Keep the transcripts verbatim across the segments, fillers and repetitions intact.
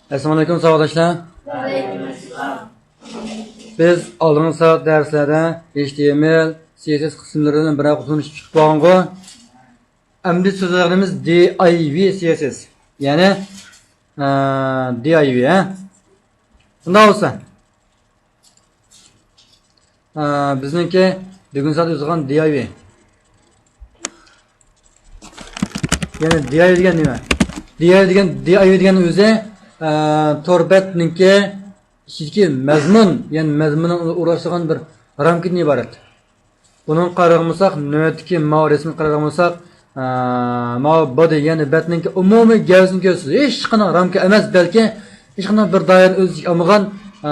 ئەسسالامۇئەلەيكۇم، ساۋاقداشلار. بىز ئالدىنقى سائەت دەرسلەردە H T M L، C S S قىسىملىرىدىن بىرەر قۇر تونۇشۇپ چىقىپ بولغانغۇ. ئەمدى سۆزلەيدىغىنىمىز D I V C S S. يەنى، ئە، D I V، ھە؟ شۇنداق بولسا، ئە، بىزنىڭكى بۈگۈن سائەت يۈزلىگەن D I V. يەنى D I V دېگەن نېمە؟ D I V دېگەن، D I V دېگەن ئۆزى، ئە، تور بەتنىڭكى ئىچىدىكى مەزمۇن، يەنى مەزمۇننىڭ ئورۇنلاشتۇرغان بىر رامكىدىن ئىبارەت. بۇنىڭغا قارىغان بولساق، نۆۋەتتىكى ماۋۇ رەسىمگە قارىغان بولساق، ئە، ماۋۇ بودى، يەنى بەتنىڭكى ئومۇمىي گەۋدىسىنى كۆرسىتىدۇ. ھېچقانداق رامكا ئەمەس، بەلكى ھېچقانداق بىر دائىرىنى ئۆز ئىچىگە ئالمىغان، ئە،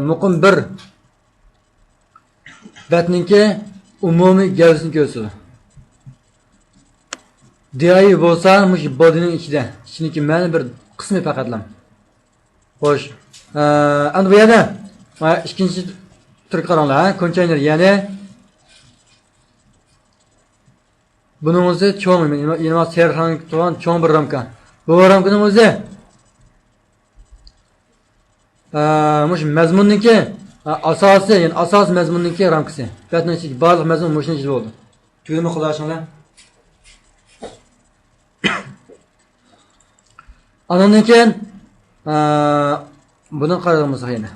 مۇقىم بىر بەتنىڭكى ئومۇمىي گەۋدىسىنى كۆرسىتىدۇ. D I V بولسا مۇشۇ بودىنىڭ ئىچىدە، ئىچىدىكى مەلۇم بىر قىسمى پەقەتلا. خوش. ئە، ئەمدى بۇ يەردە، ئە، ئىككىنچى تۈرگە قاراڭلار، ھە، كونتېينېر، يەنى بۇنىڭ ئۆزى چوڭ، يەنە سېرىق رەڭدە تۇرغان چوڭ بىر رامكا. بۇ رامكىنىڭ ئۆزى، ئە، مۇشۇ مەزمۇننىڭكى، ئە، ئاساسىي، يەنى ئاساسىي مەزمۇننىڭكى رامكىسى. بەتنىڭ ئىچىدىكى بارلىق مەزمۇن مۇشۇنىڭ ئىچىدە بولىدۇ. تۈگىدىمۇ قوللاشىڭلار؟ ئاندىن كېيىن، ئە، بۇنى قارايمىز يەنە.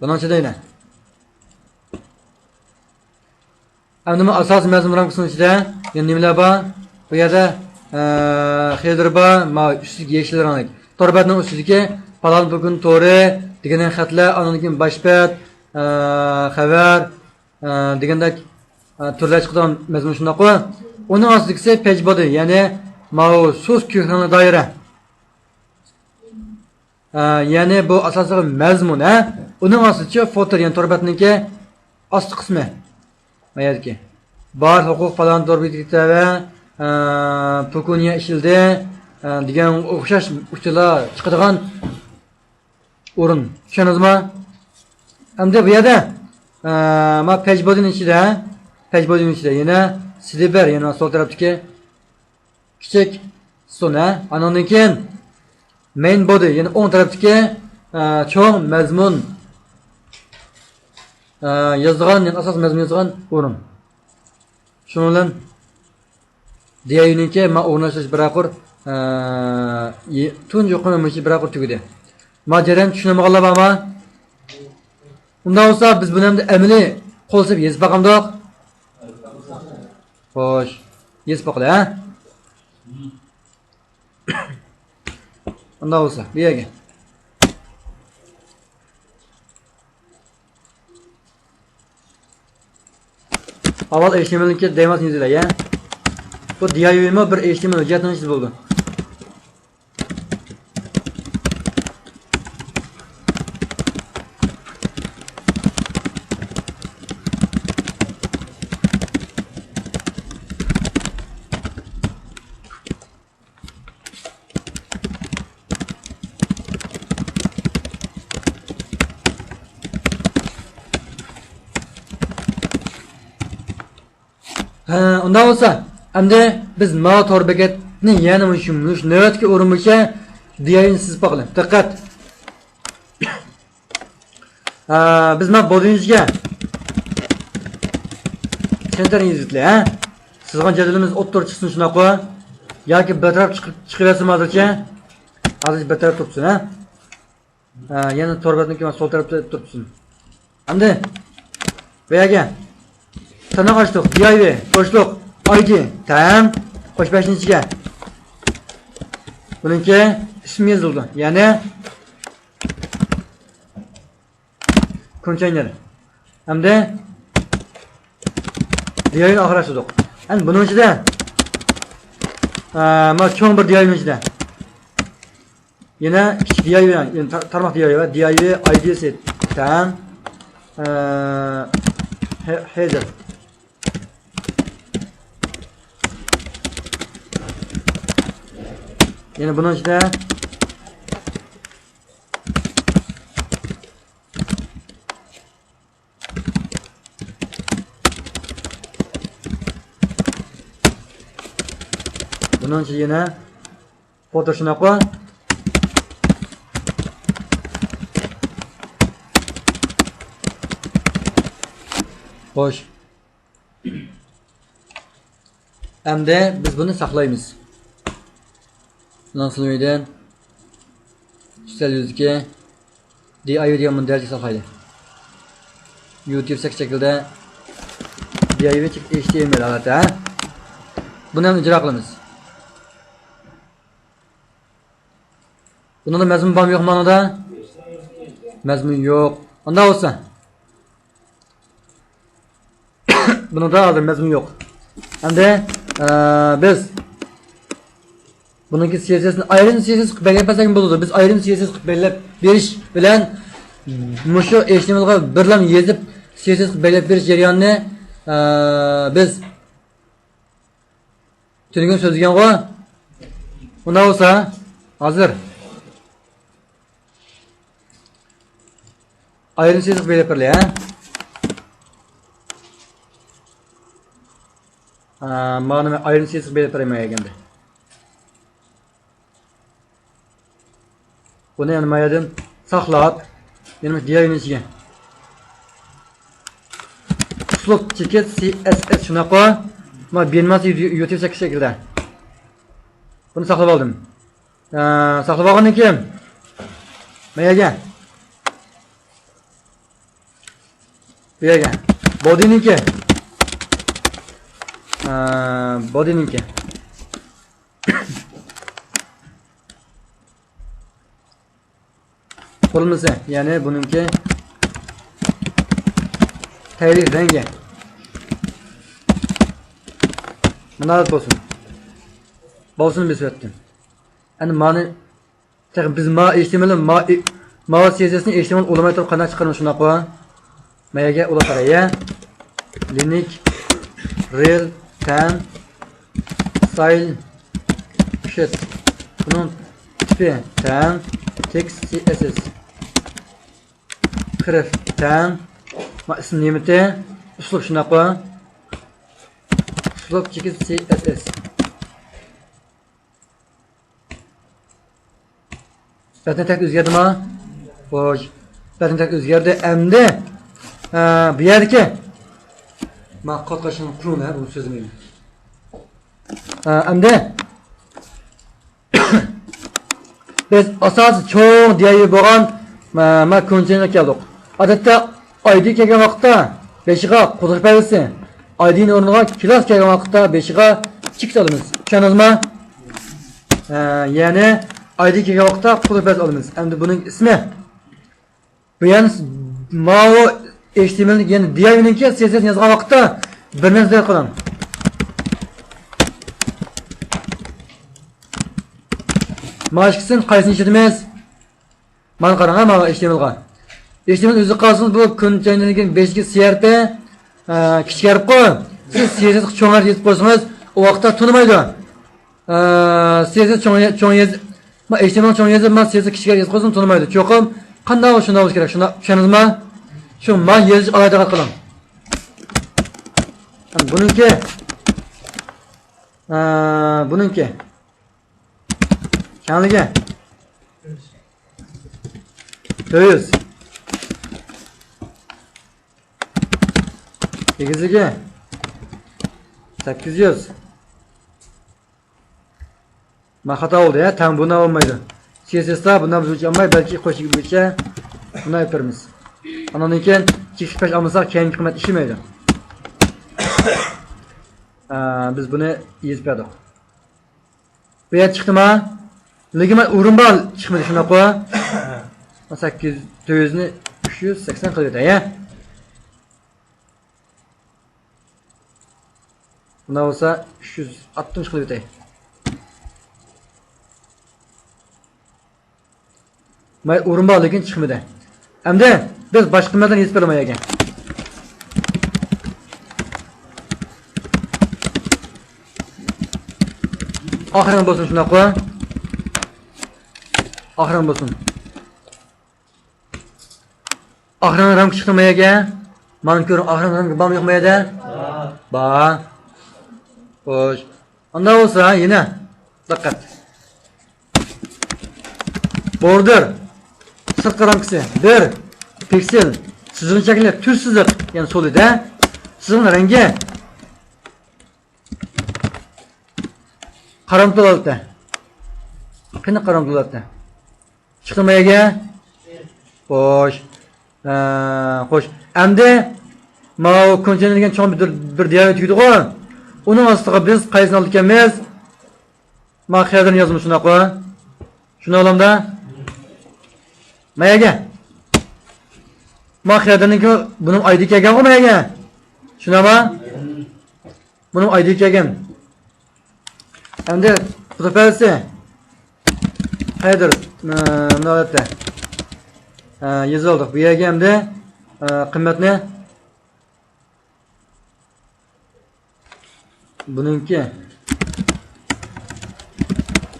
بۇنىڭ ئىچىدە يەنە. ئەمدى بۇ ئاساسىي مەزمۇن رامكىسىنىڭ ئىچىدە يەنە نېمىلەر بار؟ بۇ يەردە، ئە، خېدېر بار، ماۋۇ ئۈستىدىكى يېشىل رەڭلىك. تور بەتنىڭ ئۈستىدىكى پالان پوكۇن تورى دېگەن خەتلەر، ئاندىن كېيىن باش بەت، ئە، خەۋەر، ئە، دېگەندەك، ئە، تۈرلەر چىقىدىغان مەزمۇن شۇنداققۇ؟ ئۇنىڭ ئاستىدىكىسى پەيج بودى، يەنى ماۋۇ سۇس كۆك رەڭلىك دائىرە. ئە، يەنى بۇ ئاساسلىقى مەزمۇن، ھە؟ ئۇنىڭ ئاستىچۇ فوتېر، يەنى تور بەتنىڭكى ئاستى قىسمى. ما يەردىكى. بار ھوقۇق پالان تور بېتىگە تەۋە، ئە، پوكۇنىيە ئىشلىدى، ئە، دېگەن ئوخشاش ئۇچۇرلار چىقىدىغان ئورۇن. چۈشەندىڭىزمۇ؟ ئەمدى بۇ يەردە، ئە، ما پەيج بودىنىڭ ئىچىدە، پەيج بودىنىڭ ئىچىدە يەنە سىدىبەر، يەنە سول تەرەپتىكى كىچىك ستون، ھە؟ ئانىڭدىن كېيىن مەين بودى، يەنى ئوڭ تەرەپتىكى، ئە، چوڭ مەزمۇن، ئە، يازىدىغان، يەنى ئاساس مەزمۇن يازىدىغان ئورۇن. شۇنىڭ بىلەن دىياينىڭكى ما ئورۇنلاشتۇرۇش بىر قۇر، ئە، يې-، تۇنجى يۇقىرى مۇشۇ بىر قۇر تۈگىدى. ما جەريان چۈشىنەلمىگەنلەر بارمۇ؟ ئۇنداق بولسا بىز بۇنى ئەمدى ئەمەلىي قول سېلىپ يېزىپ باقامدۇق؟ خوش. يېزىپ باقىلى، ھە؟ ئۇنداق بولسا، بۇ يەرگە. ئاۋۋال H T M L نىڭكى دېموسىنى يېزىلە، يە. بۇ دىيايۋىمۇ بىر H T M L ھۆججەتنىڭ ئىچىدە بولىدۇ. ھە، ئۇنداق بولسا، ئەمدى بىز ماۋۇ تور بېكەتنى يەنە مۇشۇ، مۇشۇ نۆۋەتتىكى ئورۇن بويىچە دىياينى سىزىپ باقىلى. دىققەت! ھە، بىز مانا بودىنىڭ ئىچىگە سېنتەرنى يېزىۋېتىلى، ھە؟ سىزغان جەدۋىلىمىز ئوتتۇرا چىقسۇن، شۇنداققۇ؟ ياكى بىر تەرەپ چىقىپ، چىقىۋەرسىمۇ ھازىرچە؟ ھازىر بىر تەرەپ تۇرۇپسۇن، ھە؟ ھە، يەنە تور بەتنىڭكى سول تەرەپتە تۇرۇپسۇن. ئەمدى بۇ يەرگە تىرناق ئاچتۇق، دىيايۋى، بوشلۇق، ئايدى، تەڭ، قوش بەشنىڭ ئىچىگە بۇنىڭكى ئىسمى يېزىلىدۇ. يەنى كونتېينېر. ئەمدى دىيايۋىنى ئاخىرى ئاچتۇق. ئەمدى بۇنىڭ ئىچىدە، ئە، مانا چوڭ بىر دىيايۋىنىڭ ئىچىدە يەنە كىچىك دىيايۋى، يەنى تار-، تارماق دىيايۋى، دىيايۋى ئايدىسى تەڭ، ئە، ھە-، ھېدېر. يەنە بۇنىڭ ئىچىدە بۇنىڭ ئىچىدە يەنە فوتو شۇنداققۇ؟ خوش. ئەمدى بىز بۇنى ساقلايمىز. بۇنىڭ سىنىۋىدىن ئۈستەل يۈزىكى دى ئاي ۋى دېگەن بۇنى دەرىجىگە ساقلايلى. يۇتۇب سەككىز شەكىلدە دى ئاي ۋى ئېچ تى ئېم ئېل ھالەتتە، ھە؟ بۇنى ھەم ئىجرا قىلىمىز. بۇنىڭدا مەزمۇن بارمۇ يوقمۇ ئانىدا؟ مەزمۇن يوق. ئۇنداق بولسا، بۇنىڭدا ھازىر مەزمۇن يوق. ئەمدى، ئە، بىز بۇنىڭكى سى ئېس ئېس نى ئايرىم سى ئېس ئېس قىلىپ بەلگىلەپ بەرسەكمۇ بولىدۇ. بىز ئايرىم سى ئېس ئېس قىلىپ بەلگىلەپ بېرىش بىلەن مۇشۇ ئېچ تى ئېم ئېل غا بىرلام يېزىپ سى ئېس ئېس قىلىپ بەلگىلەپ بېرىش جەريانىنى، ئە، بىز تۈنۈگۈن سۆزلىگەنغۇ؟ ئۇنداق بولسا، ھازىر ئايرىم سى ئېس ئېس قىلىپ بېرىپ بېرىلى، ھە؟ ھە، مانا مەن ئايرىم سى ئېس ئېس قىلىپ بېرىپ بېرەي مايا ئەگەندە. بۇنى يەنە ما يەردىن ساقلاپ، يەنە مۇشۇ دىياگنىڭ ئىچىگە. ئۇسلۇب چېكىت سى ئېس ئېس شۇنداققۇ؟ ما بىنماس يۇتۇب سەككىز شەكىلدە. بۇنى ساقلاپ ئالدىم. ئە، ساقلاپ ئالغاندىن كېيىن، ما يەرگە. بۇ يەرگە. بودىنىڭكى. ئە، بودىنىڭكى. قۇرۇلمىسى، يەنى بۇنىڭكى تەييارلىق رەڭگى مۇناسىۋەت بولسۇن. بولسۇن بىز سۈرەتتىن. ئەنە مانى تېخى بىز ما ئېچ تى ئېم ئېل، ما، ما سى ئېس ئېس نى ئېچ تى ئېم ئېل ئۇلىماي تۇرۇپ قانداق چىقىرىمىز شۇنداققۇ؟ ما يەرگە ئۇلا قاراي، يە. لىنىك، رىل، تەن، ستايل، شىت. بۇنىڭ تىپى تەن، تېكىست سى ئېس ئېس. خەرپ تەن، ما ئىسىم نېمىتى، ئۇسلۇب شۇنداققۇ؟ ئۇسلۇب چېكىت سى ئېس ئېس. بەتنى تەك ئۆزگەردىما؟ خوش. بەتنى تەك ئۆزگەردى. ئەمدى، ئە، بۇ يەردىكى، ما قاتقاشنىڭ قۇرۇڭ ھە، بۇ سۆزلىمەيمەن. ئە، ئەمدى بىز ئاساسىي چوڭ دىيايى بولغان، ما، ما كونتېينېرغا كەلدۇق. ئادەتتە ئايدى كەلگەن ۋاقىتتا بېشىغا قۇدۇق پەردىسى، ئايدىنىڭ ئورنىغا كىلاس كەلگەن ۋاقىتتا بېشىغا چېكىت ئالىمىز. چۈشەندىڭىزما؟ ھە، يەنى ئايدى كەلگەن ۋاقىتتا قۇدۇق پەردىسى ئالىمىز. ئەمدى بۇنىڭ ئىسمى. بۇ يەنى ماۋۇ ئېچ تى ئېم ئېل، يەنى دىياينىڭكى سى ئېس ئېس نى يازغان ۋاقىتتا بىر نەرسە دىققەت قىلىڭ. ما ئىككىسىدىن قايسىنى ئىشلىتىمىز؟ مانا قاراڭ، ھە، مانا ئېچ تى ئېم ئېل غا. ئېچ تى ئېم ئېل ئۆزى قالسىڭىز، بۇ كونتېينېرنىڭ بېشىدىكى سى ھەرپى، ئە، كىچىك ھەرپ قوي. سىز سى ئېس ئېس قا چوڭ ھەرپ يېزىپ قويسىڭىز، ئۇ ۋاقىتتا تونۇمايدۇ. ئە، سى ئېس ئېس چوڭ، چوڭ يېزىپ، ما ئېچ تى ئېم ئېل چوڭ يېزىپ، ما سى ئېس ئېس كىچىك ھەرپ يېزىپ قويسىڭىز تونۇمايدۇ. چوقۇم قانداق شۇنداق بولۇشى كېرەك. شۇنداق، چۈشەندىڭىزما؟ شۇ ما يېزىش ئالاھىدە دىققەت قىلىڭ. بۇنىڭكى، ئە، بۇنىڭكى كەڭلىكى تۆت يۈز. ئېگىزلىكى سەككىز يۈز. ما خاتا بولدى، ھە، تەڭ بۇنى ئالمايدۇ. سى ئېس ئېس تا بۇنى بىز ئالماي، بەلكى قوشۇپ بويىچە بۇنى ئېلىپ بېرىمىز. ئاندىن كېيىن چېكىت پەش ئالمىساق، كەينىكى قىممەت ئىشلىمەيدۇ. ئە، بىز بۇنى يېزىپ بەردۇق. بۇ يەر چىقتىما؟ لېكىن مانا ئورۇن بار چىقمىدى، شۇنداققۇ؟ سەككىز، تۆت يۈزنى ئۈچ يۈز سەكسەن قىلىۋېتەي، ھە؟ بۇنداق بولسا ئۈچ يۈز ئاتمىش قىلىۋېتەي. مانا ئورۇن بار، لېكىن چىقمىدى. ئەمدى بىز باشقا مەزمۇن يېزىپ بېرىمىز يەرگە. ئاخىرىڭ بولسۇن، شۇنداققۇ؟ ئاخىرىڭ بولسۇن. ئاخىرىڭ رامكا چىقتىمۇ يەرگە؟ مانا كۆرۈڭ، ئاخىرىڭ رامكا بارمۇ يوقمۇ يەردە؟ بار. خوش. ئانداق بولسا يەنە دىققەت. بوردېر، سىرتقى رامكىسى بىر پىكسېل، سىزىقنى چەكلەپ تۈز سىزىق، يەنى سولىد، ھە؟ سىزىقنىڭ رەڭگى قارامتۇل ھالەتتە. قېنى قارامتۇل ھالەتتە. چىقتىمۇ يەرگە؟ خوش. ھە، خوش. ئەمدى ماۋۇ كونتېينېر دېگەن چوڭ بىر، بىر دىيارى تۈگىدىغۇ. ئۇنىڭ ئاستىغا بىز قايسىنى ئالىدىكەنمىز؟ ما خېدېرنى يازىمىز، شۇنداققۇ؟ شۇنداق بولامدا؟ ما يەرگە؟ ما خېدېرنىڭكى بۇنىڭ ئايدى كەلگەنغۇ ما يەرگە؟ شۇنداقما؟ بۇنىڭ ئايدى كەلگەن. ئەمدى قۇتۇپ پەردىسى. خېدېر، ئە، مۇناسىۋەتتە. ئە، يېزىۋالدۇق. بۇ يەرگە ئەمدى، ئە، قىممەتنى بۇنىڭكى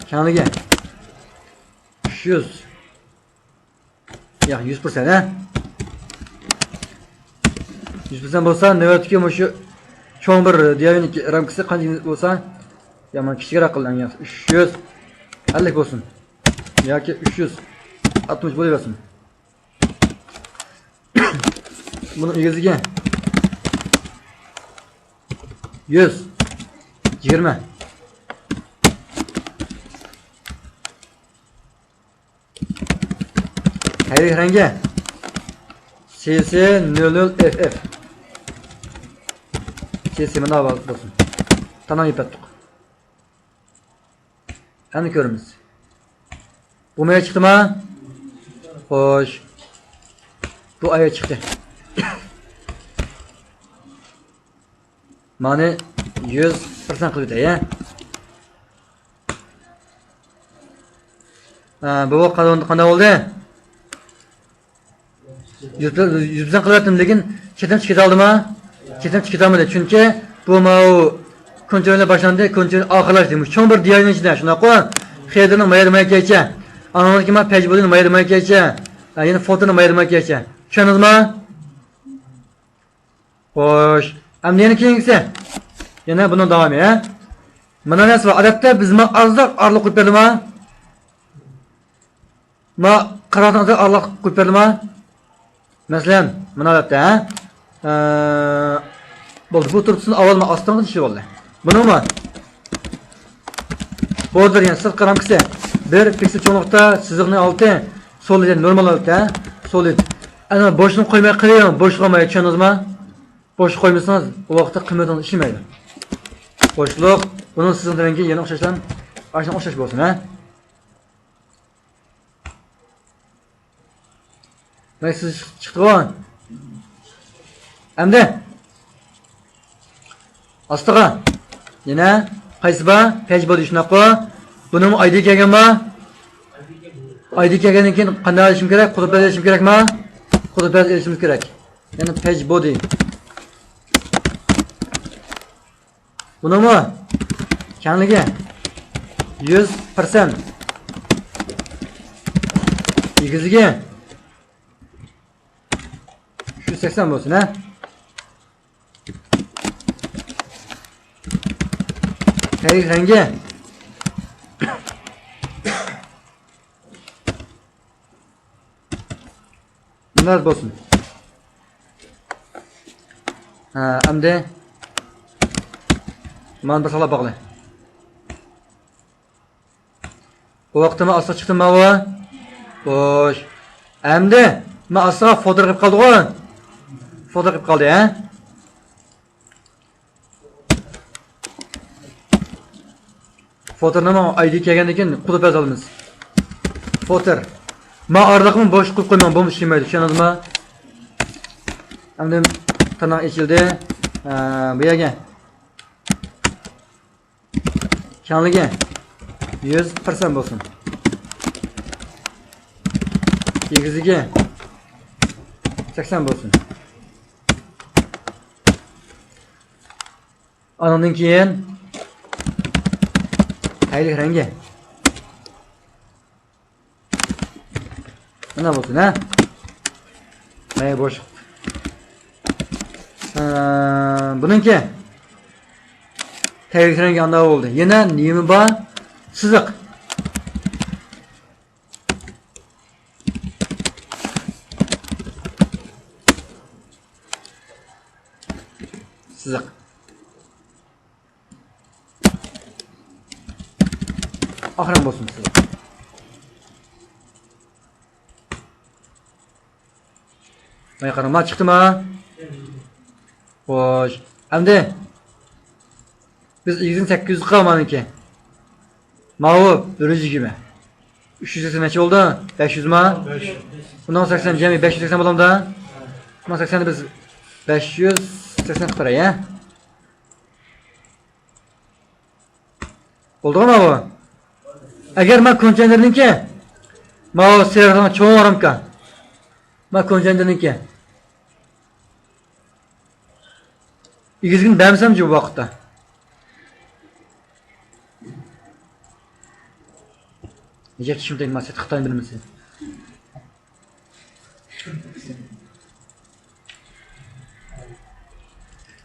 كەڭلىكى ئۈچ يۈز. ياق، يۈز پىرسەنت، ھە؟ يۈز پىرسەنت بولسا، نۆۋەتتىكى مۇشۇ چوڭ بىر دىياۋىنىڭ رامكىسى قانچە بولسا، يا، مانا كىچىكرەك قىلىڭ، يا، ئۈچ يۈز ئەللىك بولسۇن. ياكى ئۈچ يۈز ئاتمىش بولۇۋەرسۇن. بۇنىڭ ئېگىزلىكى يۈز يىگىرمە. تەييارلىق رەڭگى سى سى نۆل نۆل ئېف ئېف. سى سى مانا بولسۇن. تامام يېپىۋەتتۇق. ئەمدى كۆرىمىز. بۇ مايا چىقتىما؟ خوش. بۇ ئايا چىقتى. مانى يۈز پىرسەنت قىلىپ ئۆتەي، ھە؟ ھە، بۇ قانداق، قانداق بولدى؟ يۈز، يۈز پىرسەنت قىلىۋەتتىم، لېكىن چېتىم چىقىتالدىما؟ چېتىم چىقىتالمىدى. چۈنكى بۇ ماۋۇ كونتېينېر باشلاندى، كونتېينېر ئاخىرلاشتى. مۇشۇ چوڭ بىر دىيارنىڭ ئىچىدە، شۇنداققۇ؟ خېدېرنىڭ مايا مايا كەيچە. ئاندىن كېيىن پەج بولدى، مايا مايا كەيچە. ھە، يەنە فوتونىڭ مايا مايا كەيچە. چۈشەندىڭىزما؟ خوش. ئەمدى يەنە كېيىنكىسى. يەنە بۇنىڭ داۋامى، ھە؟ مانا نەرسە بار. ئادەتتە بىز ما ئازراق ئارىلىق قويۇپ بەردىما؟ ما قىراتىڭىزدا ئارىلىق قويۇپ بەردىما؟ مەسىلەن، مانا ھالەتتە، ھە؟ ئە، بولدى، بۇ تۇرۇپسىز ئاۋۋال ما ئاستىڭىز ئىشى بولدى. بۇنىڭمۇ بوردېر، يەنى سىرتقى رامكىسى بىر پىكسېل چوڭلۇقتا، سىزىقنى ئالتە، سولىد، يەنى نورمال ھالەتتە، ھە؟ سولىد. ئەنە بوشلۇقنى قويماي قىلىڭ، بوشلۇق قويماي، چۈشەندىڭىزما؟ بوشلۇق قويمىسىڭىز، ئۇ ۋاقىتتا قىممىتىڭىز ئىشلىمەيدۇ. بوشلۇق، بۇنىڭ سىزىقنىڭ رەڭگى يەنە ئوخشاشلا، ئاشۇنىڭ ئوخشاش بولسۇن، ھە؟ مانا سىز چىقتىغۇ. ئەمدى ئاستىغا يەنە قايسى بار؟ پەج بولدى، شۇنداققۇ؟ بۇنىڭمۇ ئايدى كەلگەنما؟ ئايدى كەلگەندىن كېيىن قانداق ئېلىشىم كېرەك؟ قۇتۇپ پەج ئېلىشىم كېرەكما؟ قۇتۇپ پەج ئېلىشىمىز كېرەك. يەنى پەج بودى. بۇنىڭمۇ كەڭلىكى يۈز پىرسەنت. ئېگىزلىكى ئۈچ يۈز سەكسەن بولسۇن، ھە. تەييارلىق رەڭگى مۇنداق بولسۇن. ھە، ئەمدى مانا بىر ساقلاپ باقىلى. بۇ ۋاقىتتا ما ئاستىغا چىقتىمۇ ماۋۇ؟ خوش. ئەمدى ما ئاستىغا فوتور قىلىپ قالدىغۇ؟ فوتور قىلىپ قالدى، ھە؟ فوتورنىمۇ ئايدى كەلگەندىن كېيىن قۇتۇپ پەج ئالىمىز. فوتور. ما ئارىلىقنى بوش قويۇپ قويماڭ، بولمىسا ئىشلىمەيدۇ، چۈشەندىڭىزمۇ؟ ئەمدى تىرناق ئېچىلدى. ئە، بۇ يەرگە كەڭلىكى يۈز پىرسەنت بولسۇن. ئېگىزلىكى سەكسەن بولسۇن. ئانىڭدىن كېيىن تەييارلىق رەڭگى. مانا بولسۇن، ھە؟ مانا بوشلۇق. ئە، بۇنىڭكى تەييارلىق رەڭگى ئانداق بولدى. يەنە نېمە بار؟ سىزىق. سىزىق. ئاخىرىڭ بولسۇن سىزىق. مانا قاراڭ، ما چىقتىما؟ خوش. ئەمدى بىز ئېگىزىنى سەككىز يۈز قىلغان مانىكى. ماۋۇ بىر يۈز يىگىرمە. ئۈچ يۈز سەكسەن نەچچە بولدى؟ بەش يۈز ما؟ بەش يۈز. بۇنىڭ سەكسەن، جەمئىي بەش يۈز سەكسەن بولامدا؟ بۇنىڭ سەكسەننى بىز بەش يۈز سەكسەن قىلىپ بېرەي، ھە؟ بولدىغۇ ماۋۇ؟ ئەگەر ما كونتېينېرنىڭكى، ماۋۇ سېرىق چوڭ رامكا. ما كونتېينېرنىڭكى. ئېگىزگىنى بەرمىسەم جۇ بۇ ۋاقىتتا. نېجەت چۈشۈمتەك ما سېتىق خىتاينى بىلمىسە.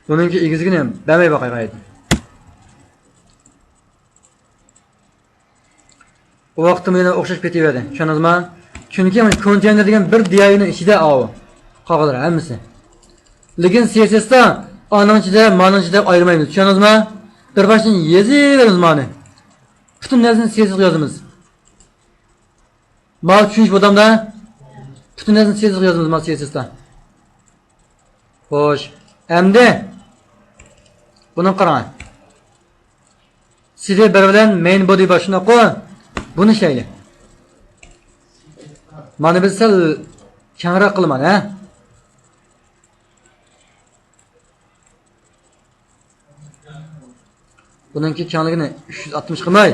بۇنىڭكى ئېگىزگىنى بەرمەي باقاي قايتا. ئۇ ۋاقىتتا يەنە ئوخشاش پېتىۋەردى. چۈشەندىڭىزما؟ چۈنكى مانا كونتېينېر دېگەن بىر دىياينىڭ ئىچىدە ئاۋۇ. قالغانلار ھەممىسى. لېكىن سىياسەتتا ئانىڭ ئىچىدە، مانىڭ ئىچىدە دەپ ئايرىمايمىز. چۈشەندىڭىزما؟ بىر باشتىن يېزىۋېرىمىز مانى. پۈتۈن نەرسىنى سىياسەتكە يازىمىز. ماۋۇ چۈشىنىش بولدىمدا؟ پۈتۈن نەرسىنى سىياسەتكە يازىمىز، ماۋۇ سىياسەتتا. خوش. ئەمدى بۇنى قاراڭ. سىدى بىر بىلەن مەين بودى بار، شۇنداققۇ؟ بۇنى ئىشلەيلى. مانا بىز سەل كەڭرەك قىلىمەن، ھە؟ بۇنىڭكى كەڭلىكىنى ئۈچ يۈز ئاتمىش قىلماي،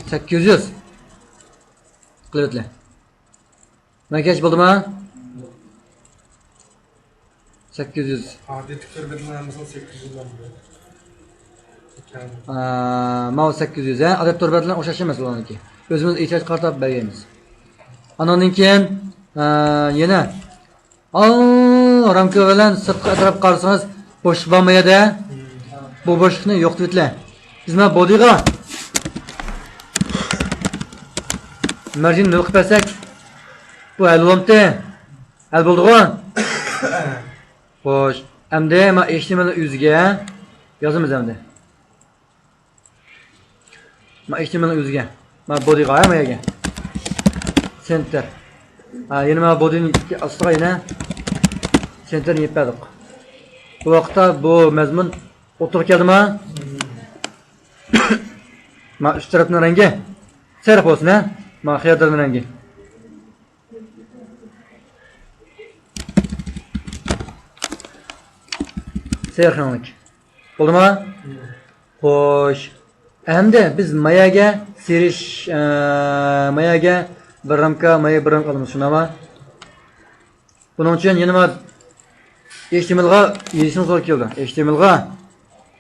سەككىز يۈز قىلىۋېتىلى. مانا كەچ بولدىما؟ سەككىز يۈز. ئادەتتىكى تور بەتنىڭ ھەممىسىنى سەككىز يۈز بىلەن بولدى. ئا، ماۋۇ سەككىز يۈز، ھە؟ ئادەتتىكى تور بەت بىلەن ئوخشاش ئەمەس ئۇلارنىڭكى. ئۆزىمىز ئېھتىياجغا قارىتىپ بەرگەنمىز. ئانىڭدىن كېيىن، ئا، يەنە ئاۋۇ رامكا بىلەن سىرتقى ئەتراپقا قارىسىڭىز، بوشلۇق بارمۇ يەردە؟ بۇ بوشلۇقنى يوقىتىۋېتىلە. بىز مانا بودىغا مەرجىننى نۆل قىلىپ بەرسەك، بۇ ھەل بولامتى؟ ھەل بولدىغۇ؟ خوش. ئەمدى مانا ئېچ تى ئېم ئېل ئۆزىگە يازىمىز ئەمدى. ما ئېچ تى ئېم ئېل ئۆزىگە. ما بودىغا، ھە، ما يەرگە. سېنتېر. ھە، يەنە ما بودىنىڭ ئاستىغا يەنە سېنتېرنى يېپىپ بەردۇق. بۇ ۋاقىتتا بۇ مەزمۇن ئوتتۇرىغا كەلدىما؟ ما ئۈست تەرەپنىڭ رەڭگى سېرىق بولسۇن، ھە؟ ما خىيال تەرەپنىڭ رەڭگى. سېرىق رەڭلىك. بولدىما؟ خوش. ئەمدى بىز ماياگە سېرىش، ئە، ماياگە بىر رامكا، مايا بىر رامكا ئالىمىز، شۇنداقما؟ بۇنىڭ ئۈچۈن يەنە ما ئېچ تى ئېم ئېلغا يېزىشىمىز توغرا كېلىدۇ. ئېچ تى ئېم ئېلغا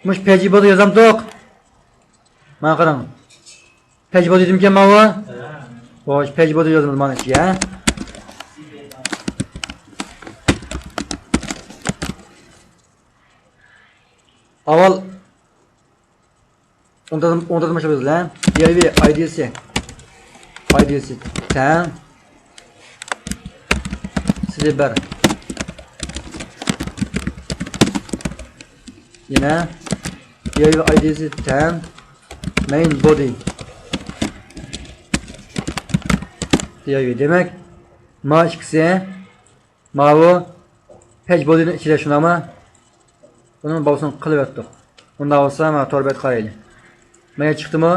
مۇشۇ پەيجى بودى يازامدۇق؟ مانا قاراڭ. پەيجى بودى دېدىمكەن ماۋۇ؟ خوش، پەيجى بودى يازىمىز مانا ئىچىگە. ئاۋۋال ئوڭدىن، ئوڭدىن باشلاپ يازىمىز، ھە؟ دى ئاي ۋى ئاي دى سى. ئاي دى سى تەڭ. سىدى بىر. يەنە دى ئاي ۋى ئاي دى سى تەڭ. مەين بودى. دى ئاي ۋى. دېمەك، ما ئىككىسى ماۋۇ پەيجى بودىنىڭ ئىچىدە، شۇنداقما؟ بۇنىڭ باۋسىنى قىلىۋەتتۇق. ئۇنداق بولسا، مانا تور بەت قارايلى. مايا چىقتىمۇ؟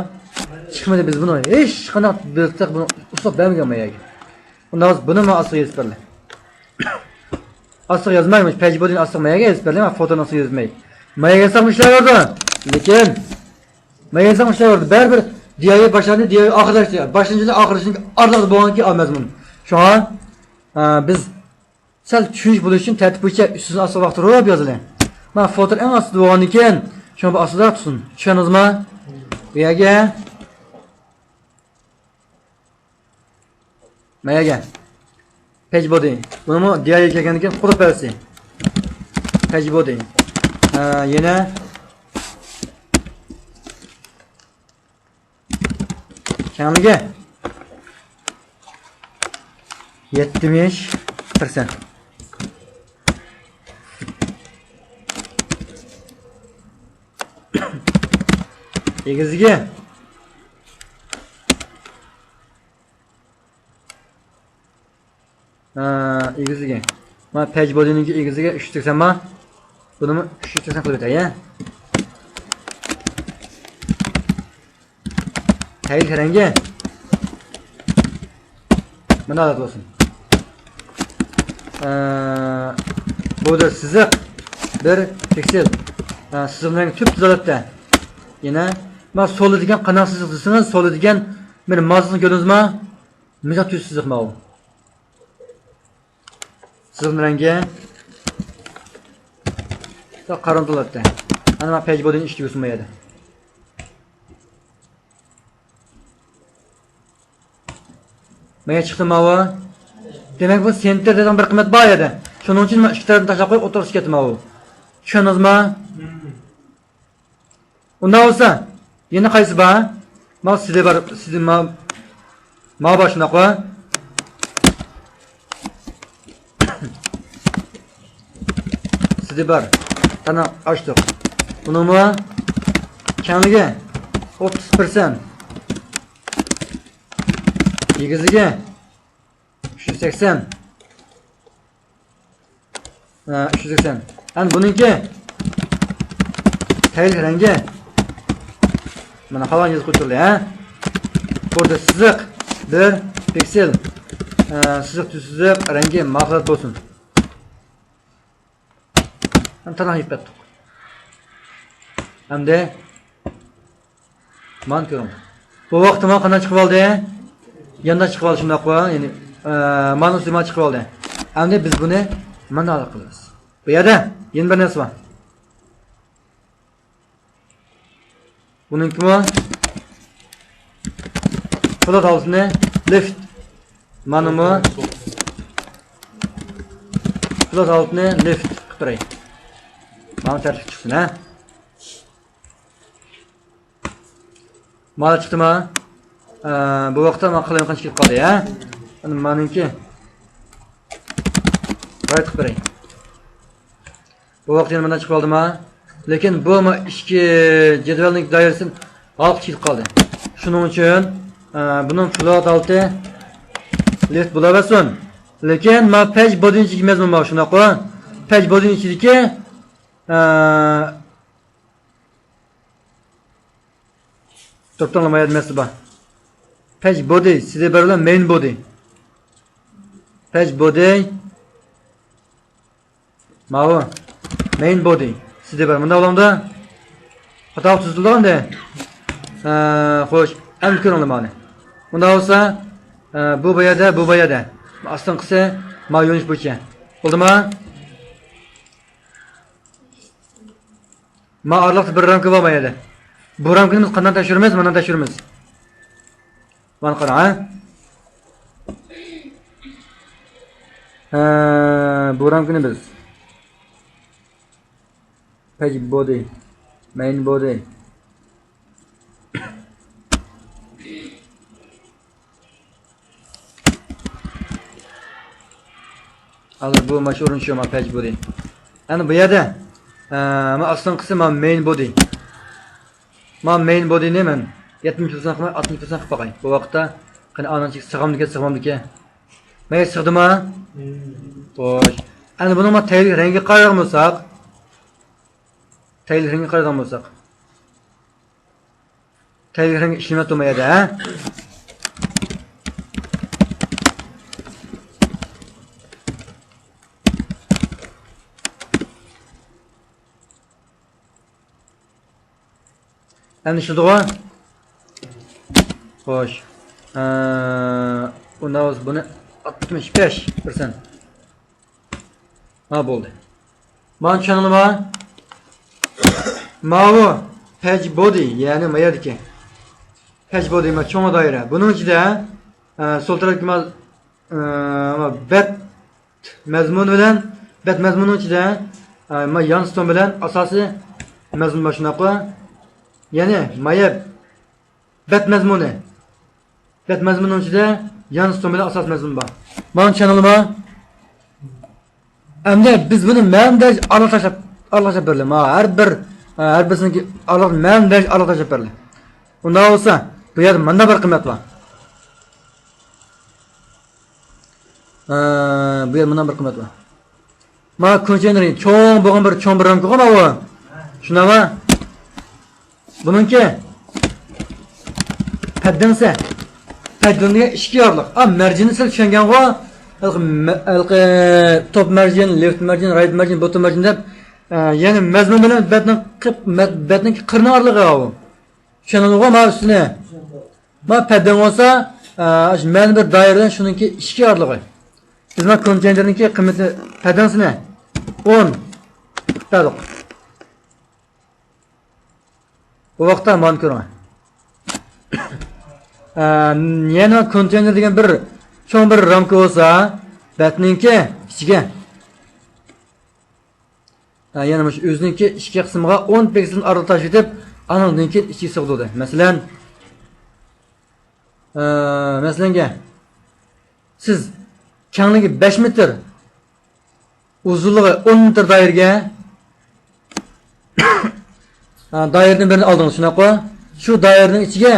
چىقمىدى. بىز بۇنى ھېچقانداق بىر تېخى بۇنى ئۇسلاپ بەرمىگەن ماياگە. ئۇنداق بولسا، بۇنىمۇ ئاستىغا يېزىپ بەرلى. ئاستىغا يازماي، مۇشۇ پەيجى بودىنى ئاستىغا ماياگە يېزىپ بەرلى، مانا فوتونى ئاستىغا يازماي. ماياگە يازساقمۇ ئىشلەۋېرىدۇ. لېكىن ماياگە يازساقمۇ ئىشلەۋېرىدۇ. بەرىبىر دى ئاي ۋى باشلاندى، دى ئاي ۋى ئاخىرلاشتى. باشلىنىشى ئارىلىقتا بولغاندىكىن ئا مەزمۇن. شۇڭا، ئا، بىز سەل چۈشىنىش بولۇشى ئۈچۈن تەرتىپ بويىچە ئۈستىدىن ئاستىغا ئاختۇرۇپ يازىلى. مانا فوتور ئەڭ ئاستىدا بولغاندىكىن، شۇڭا بۇ ئاستىدا تۇرسۇن. چۈشەندىڭىزما؟ بۇ يەرگە. ما يەرگە. پەيجى بودى. بۇنىمۇ دى ئاي ۋى كەلگەندىكىن قۇرۇپ بەرسە. پەيجى بودى. ھە، يەنە. كەڭلىكى يەتمىش پىرسەنت. ئېگىزلىكى، ھە، ئېگىزلىكى، مانا پەج بودىنىڭكى ئېگىزلىكى ئۈچ يۈز سەكسەن بار. بۇنىمۇ ئۈچ يۈز سەكسەن قىلىپ ئۆتەي، ھە. تەييار رەڭگى مۇنۇ ھالەت بولسۇن. ئە، بۇ بىر سىزىق، بىر پىكسېل. ئە، سىزىقنىڭ رەڭگى تۈپتۈز ھالەتتە. يەنە، مانا سولا دېگەن قانداق سىزىق دېسىڭىز، سولا دېگەن بىر مازىسىنى كۆردىڭىزمۇ؟ مۇشۇنداق تۈز سىزىق ماۋۇ. سىزىقنىڭ رەڭگى قارىغۇلۇق ھالەتتە. ئەنە مانا پەج بودىنى ئىشلىتىۋاتىمەن بۇ يەردە. مانا چىقتى ماۋۇ. دېمەك، بۇ سېنتىر دېگەن بىر قىممەت بار يەردە. شۇنىڭ ئۈچۈن مەن ئىككى تەرەپنى تاشلاپ قويۇپ، ئوتتۇرىسىغا كەتتى ماۋۇ. چۈشەندىڭىزمۇ؟ ئۇنداق بولسا، يەنە قايسى بار؟ ماۋۇ سىدى بار، سىدى ما-، ماۋۇ بار شۇنداققۇ؟ سىدى بار. قانا ئاچتۇق. بۇنىڭمۇ كەڭلىكى ئوتتۇز پىرسەنت. ئېگىزلىكى ئۈچ يۈز سەكسەن. ھە، ئۈچ يۈز سەكسەن. ئەنە بۇنىڭكى تەييار رەڭگى. مانا قالغان يېزىق ئۇچۇرلى، ھە. بۇ يەردە سىزىق بىر پىكسېل. ھە، سىزىق تۈز سىزىق رەڭگى ماخلات بولسۇن. ھەم تىرناق يېپىپ بەردۇق. ئەمدى مانا كۆرۈڭ. بۇ ۋاقىتتا مانا قانداق چىقىپ ئالدى؟ يانداش چىقىپ ئالدى، شۇنداققۇ؟ يەنى، ئە، مانا ئۈستى مانا چىقىپ ئالدى. ئەمدى بىز بۇنى مانا قىلىمىز. بۇ يەردە يەنە بىر نەرسە بار. بۇنىڭكىمۇ فلوت ھالىتىنى لىفت. مانىمۇ فلوت ھالىتىنى لىفت قىلىپ بېرەي. مانا تەرتىپ چىقسۇن، ھە. مانا چىقتىما؟ ئە، بۇ ۋاقىتتا مانا قالايمىقان چىقىپ قالدى، ھە. ئەنە مانىڭكى رايت قىلىپ بېرەي. بۇ ۋاقىت يەنە مانا چىقىپ قالدىما؟ لېكىن بۇ ما ئىككى جەدۋەلنىڭ دائىرىسى ھالقىپ چىقىپ قالدى. شۇنىڭ ئۈچۈن، ئە، بۇنىڭ فلوت ھالىتى لىفت بولاۋەرسۇن. لېكىن ما پەج بودىنىڭ ئىچىدىكى مەزمۇن بار، شۇنداققۇ؟ پەج بودىنىڭ ئىچىدىكى، ئە، توختاڭلار، ما يەردە مەسىلە بار. پەج بودى، سىدى بار بىلەن مەين بودى. پەج بودى، ماۋۇ مەين بودى، سىدى بار. مۇنداق بولامدۇ؟ خاتا تۈزۈلىدۇ ئەمدى. ھە، خوش، ئەمدى كۆرۈڭلار مانى. مۇنداق بولسا، ھە، بۇ بۇ يەردە، بۇ بۇ يەردە. ئاستىنقىسى ما يۆنىلىش بويىچە. بولدىما؟ ما ئارىلىقتا بىر رامكا بار ما يەردە. بۇ رامكىنى بىز قانداق تەكشۈرىمىز؟ مانا تەكشۈرىمىز. مانا قاراڭ، ھە؟ ھە، بۇ رامكىنى بىز پەج بودى، مەين بودى. ھازىر بۇ مانا شۇ ئورۇن شۇ، مانا پەج بودى. ئەنە بۇ يەردە، ئە، مانا ئاستىنقىسى مانا مەين بودى. مانا مەين بودىنى مەن يەتمىش پىرسەنت قىلماي، ئاتمىش پىرسەنت قىلىپ باقاي. بۇ ۋاقىتتا قېنى ئانانچىك سىغامدىكەن، سىغمامدىكەن؟ مەيلى، سىغدىما؟ خوش. ئەنە بۇنىڭ مانا تەييارلىق رەڭگىگە قارايدىغان بولساق، تەييارلىق رەڭگىگە قارايدىغان بولساق. تەييارلىق رەڭگى ئىشلىمەپتۇ ما يەردە، ھە؟ ئەمدى ئىشلىدىغۇ؟ خوش. ئە، ئۇنداق بولسا بۇنى ئاتمىش بەش پىرسەنت. ھا، بولدى. مانا چۈشەندىڭلارمۇ؟ ماۋۇ پەج بودى، يەنى ما يەردىكى پەج بودى، ما چوڭ دائىرە. بۇنىڭ ئىچىدە، ئە، سول تەرەپتىكى ما، ئە، ما بەت مەزمۇنى بىلەن، بەت مەزمۇنىنىڭ ئىچىدە، ئە، ما يان ستون بىلەن ئاساسىي مەزمۇن بار، شۇنداققۇ؟ يەنى ما يەر بەت مەزمۇنى. بەت مەزمۇننىڭ ئىچىدە يان ستومىدا ئاساس مەزمۇن بار. مانا چۈشەندىڭلارمۇ؟ ئەمدى بىز بۇنى مەلۇم دەرىجە ئارىلىق تاشلاپ، ئارىلىق تاشلاپ بېرىلى. مانا ھەر بىر، ھەر بىرسىنىڭكى ئارىلىق مەلۇم دەرىجە ئارىلىق تاشلاپ بېرىلى. ئۇنداق بولسا، بۇ يەردە مۇنداق بىر قىممەت بار. ئە، بۇ يەردە مۇنداق بىر قىممەت بار. مانا كونتېينېرى چوڭ بولغان بىر، چوڭ بىر رامكىغۇ ماۋۇ. شۇنداقمۇ؟ بۇنىڭكى پەددىڭسى. پەددىڭ دېگەن ئىككى يارلىق. ئا، مەرجىننى سىلەر چۈشەنگەنغۇ؟ ھېلىقى مە-، ھېلىقى توپ مەرجىن، لېفت مەرجىن، رايت مەرجىن، بوتتوم مەرجىن دەپ، ئە، يەنى مەزمۇن بىلەن بەتنىڭ قىپ-، مەت-، بەتنىڭكى قىرنىڭ ئارىلىقى ئاۋۇ. چۈشەندىڭىزغۇ مانا ئۈستىنى؟ مانا پەددىڭ بولسا، ئە، ئاشۇ مەلۇم بىر دائىرە بىلەن شۇنىڭكى ئىككى يارلىقى. بىز مانا كونتېينېرنىڭكى قىممىتى، پەددىڭسىنى ئون دېدۇق. بۇ ۋاقىتتا مانا كۆرۈڭ. ئە، يەنە كونتېينېر دېگەن بىر چوڭ بىر رامكا بولسا، بەتنىڭكى ئىچىگە، ئە، يەنە مۇشۇ ئۆزىنىڭكى ئىچكى قىسمىغا ئون پىكسېلدىن ئارىلىق تاشلىۋېتىپ، ئانىڭدىن كېيىن ئىچىگە سىغدۇردى. مەسىلەن، ئە، مەسىلەنگە، سىز كەڭلىكى بەش مېتىر، ئۇزۇنلۇقى ئون مېتىر دائىرىگە، ھە، دائىرىدىن بىرنى ئالدىڭىز، شۇنداققۇ؟ شۇ دائىرىنىڭ ئىچىگە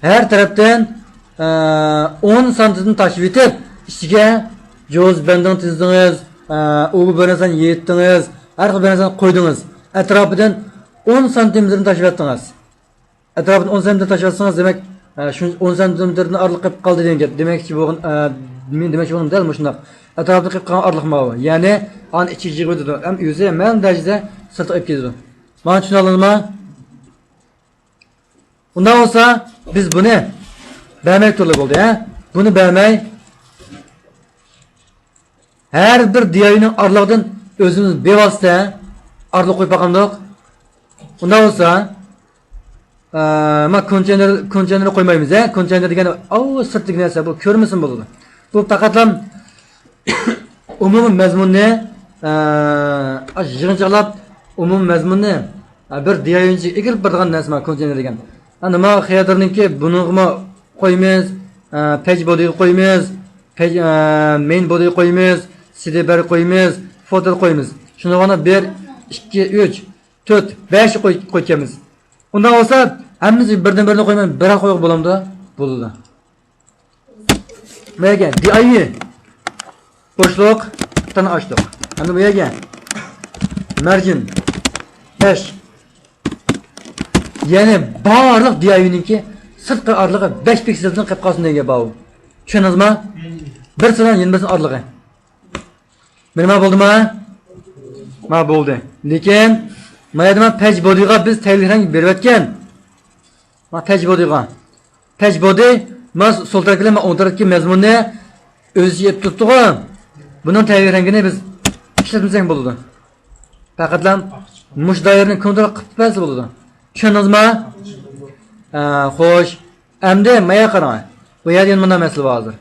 ھەر تەرەپتىن، ئە، ئون سانتىمدىن تاشلىۋېتىپ، ئىچىگە جوز بەندىڭ تىزدىڭىز، ئە، ئۇۋا بىر نەرسىنى يېيىتتىڭىز، ھەر خىل بىر نەرسىنى قويدىڭىز. ئەتراپىدىن ئون سانتىمدىن تاشلىۋەتتىڭىز. ئەتراپىنى ئون سانتىمېتىر تاشلىۋەتسىڭىز، دېمەك، ئە، شۇ ئون سانتىمېتىردىن ئارىلىق قېلىپ قالدى دېگەن گەپ. دېمەكچى بولغان، ئە، مېنىڭ دېمەكچى بولغىنىم دەل مۇشۇنداق. ئەتراپىدىن قېلىپ قالغان ئارىلىق ماۋۇ. يەنى ئانى ئىچىگە يىغىۋېتىدۇ. ھەم ئۆزى مەلۇم دەرىجىدە سىرتقا ئېلىپ كېتىدۇ. مانا چۈشىنەلىدىما؟ ئۇنداق بولسا، بىز بۇنى بەرمەي تۇرلا بولدى، ھە؟ بۇنى بەرمەي، ھەر بىر دىياۋىنىڭ ئارىلىقىدىن ئۆزىمىز بىۋاسىتە ئارىلىق قويۇپ باقامدۇق؟ ئۇنداق بولسا، ئە، ما كونتېينېر، كونتېينېر قويمايمىز، ھە؟ كونتېينېر دېگەن ئاۋۇ سىرتتىكى نەرسە، بۇ كۆرمىسىمۇ بولىدۇ. بۇ پەقەتلا ئومۇمىي مەزمۇننى، ئە، ئاشۇ يىغىنچاقلاپ، ئومۇمىي مەزمۇننى، ئە، بىر دىياۋىنى ئىگىلىپ بېرىدىغان نەرسە ما كونتېينېر دېگەن. ئەنە ما خېدېرنىڭكى بۇنىڭغىمۇ قويىمىز، ئە، پەج بودىغا قويىمىز، پەج، ئە، مەين بودىغا قويىمىز، سىدى بەرگە قويىمىز، فوتېر قويىمىز. شۇنداق بىر، ئىككى، ئۈچ، تۆت، بەش قوي-، قويۇپ كەلمىز. ئۇنداق بولسا، ھەممىسى بىردىن بىرنى قويماي، بىرەر قويغا بولامدۇ؟ بولىدۇ. بۇ يەرگە دىئايۋى بوشلۇق، تىرناق ئاچتۇق. ئەمدى بۇ يەرگە مەرجىن بەش. يەنى بارلىق دىئايۋىنىڭكى سىرتقى ئارىلىقى بەش پىكسېلدىن قېلىپ قالسۇن دېگەن گەپ بار. چۈشەندىڭىزما؟ بىرسىنىڭ يەنە بىرسىنىڭ ئارىلىقى. مانا بولدىما؟ ما بولدى. لېكىن ما يەردە ما پەج بودىغا بىز تەۋەلىك رەڭ بېرىۋەتكەن. ما پەج بودىغا. پەج بودى ما سول تەرەپ بىلەن ما ئوڭ تەرەپتىكى مەزمۇننى ئۆز ئىچىگە ئېلىپ تۇرۇپتىغۇ. بۇنىڭ تەۋەلىك رەڭگىنى بىز ئىشلەتمىسەك بولىدۇ. پەقەتلا مۇشۇ دائىرىنى كونترول قىلىپ بەرسە بولىدۇ. چۈشەندىڭىزما؟ ھە، خوش. ئەمدى ما يەرگە قاراڭ. بۇ يەردە يەنە مۇنداق مەسىلە بار ھازىر.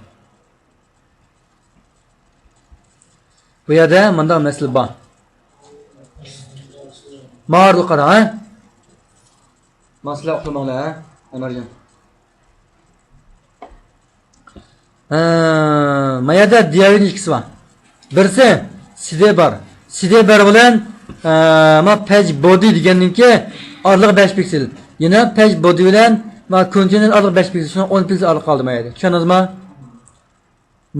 بۇ يەردە مۇنداق مەسىلە بار. ماڭا قاراڭ، ھە؟ ماڭا سىلەر ئۇخلىماڭلار، ھە؟ ئەمەرجان. ھە، ما يەردە دىئاۋىنىڭ ئىككىسى بار. بىرسى سىدى بار. سىدى بار بىلەن، ئە، ما پەج بودى دېگەننىڭكى ئارىلىقى بەش پىكسېل. يەنە پەج بودى بىلەن ما كونتېينېر ئارىلىقى بەش پىكسېل. شۇڭا ئون پىكسېل ئارىلىق قالدى ما يەردە. چۈشەندىڭىزما؟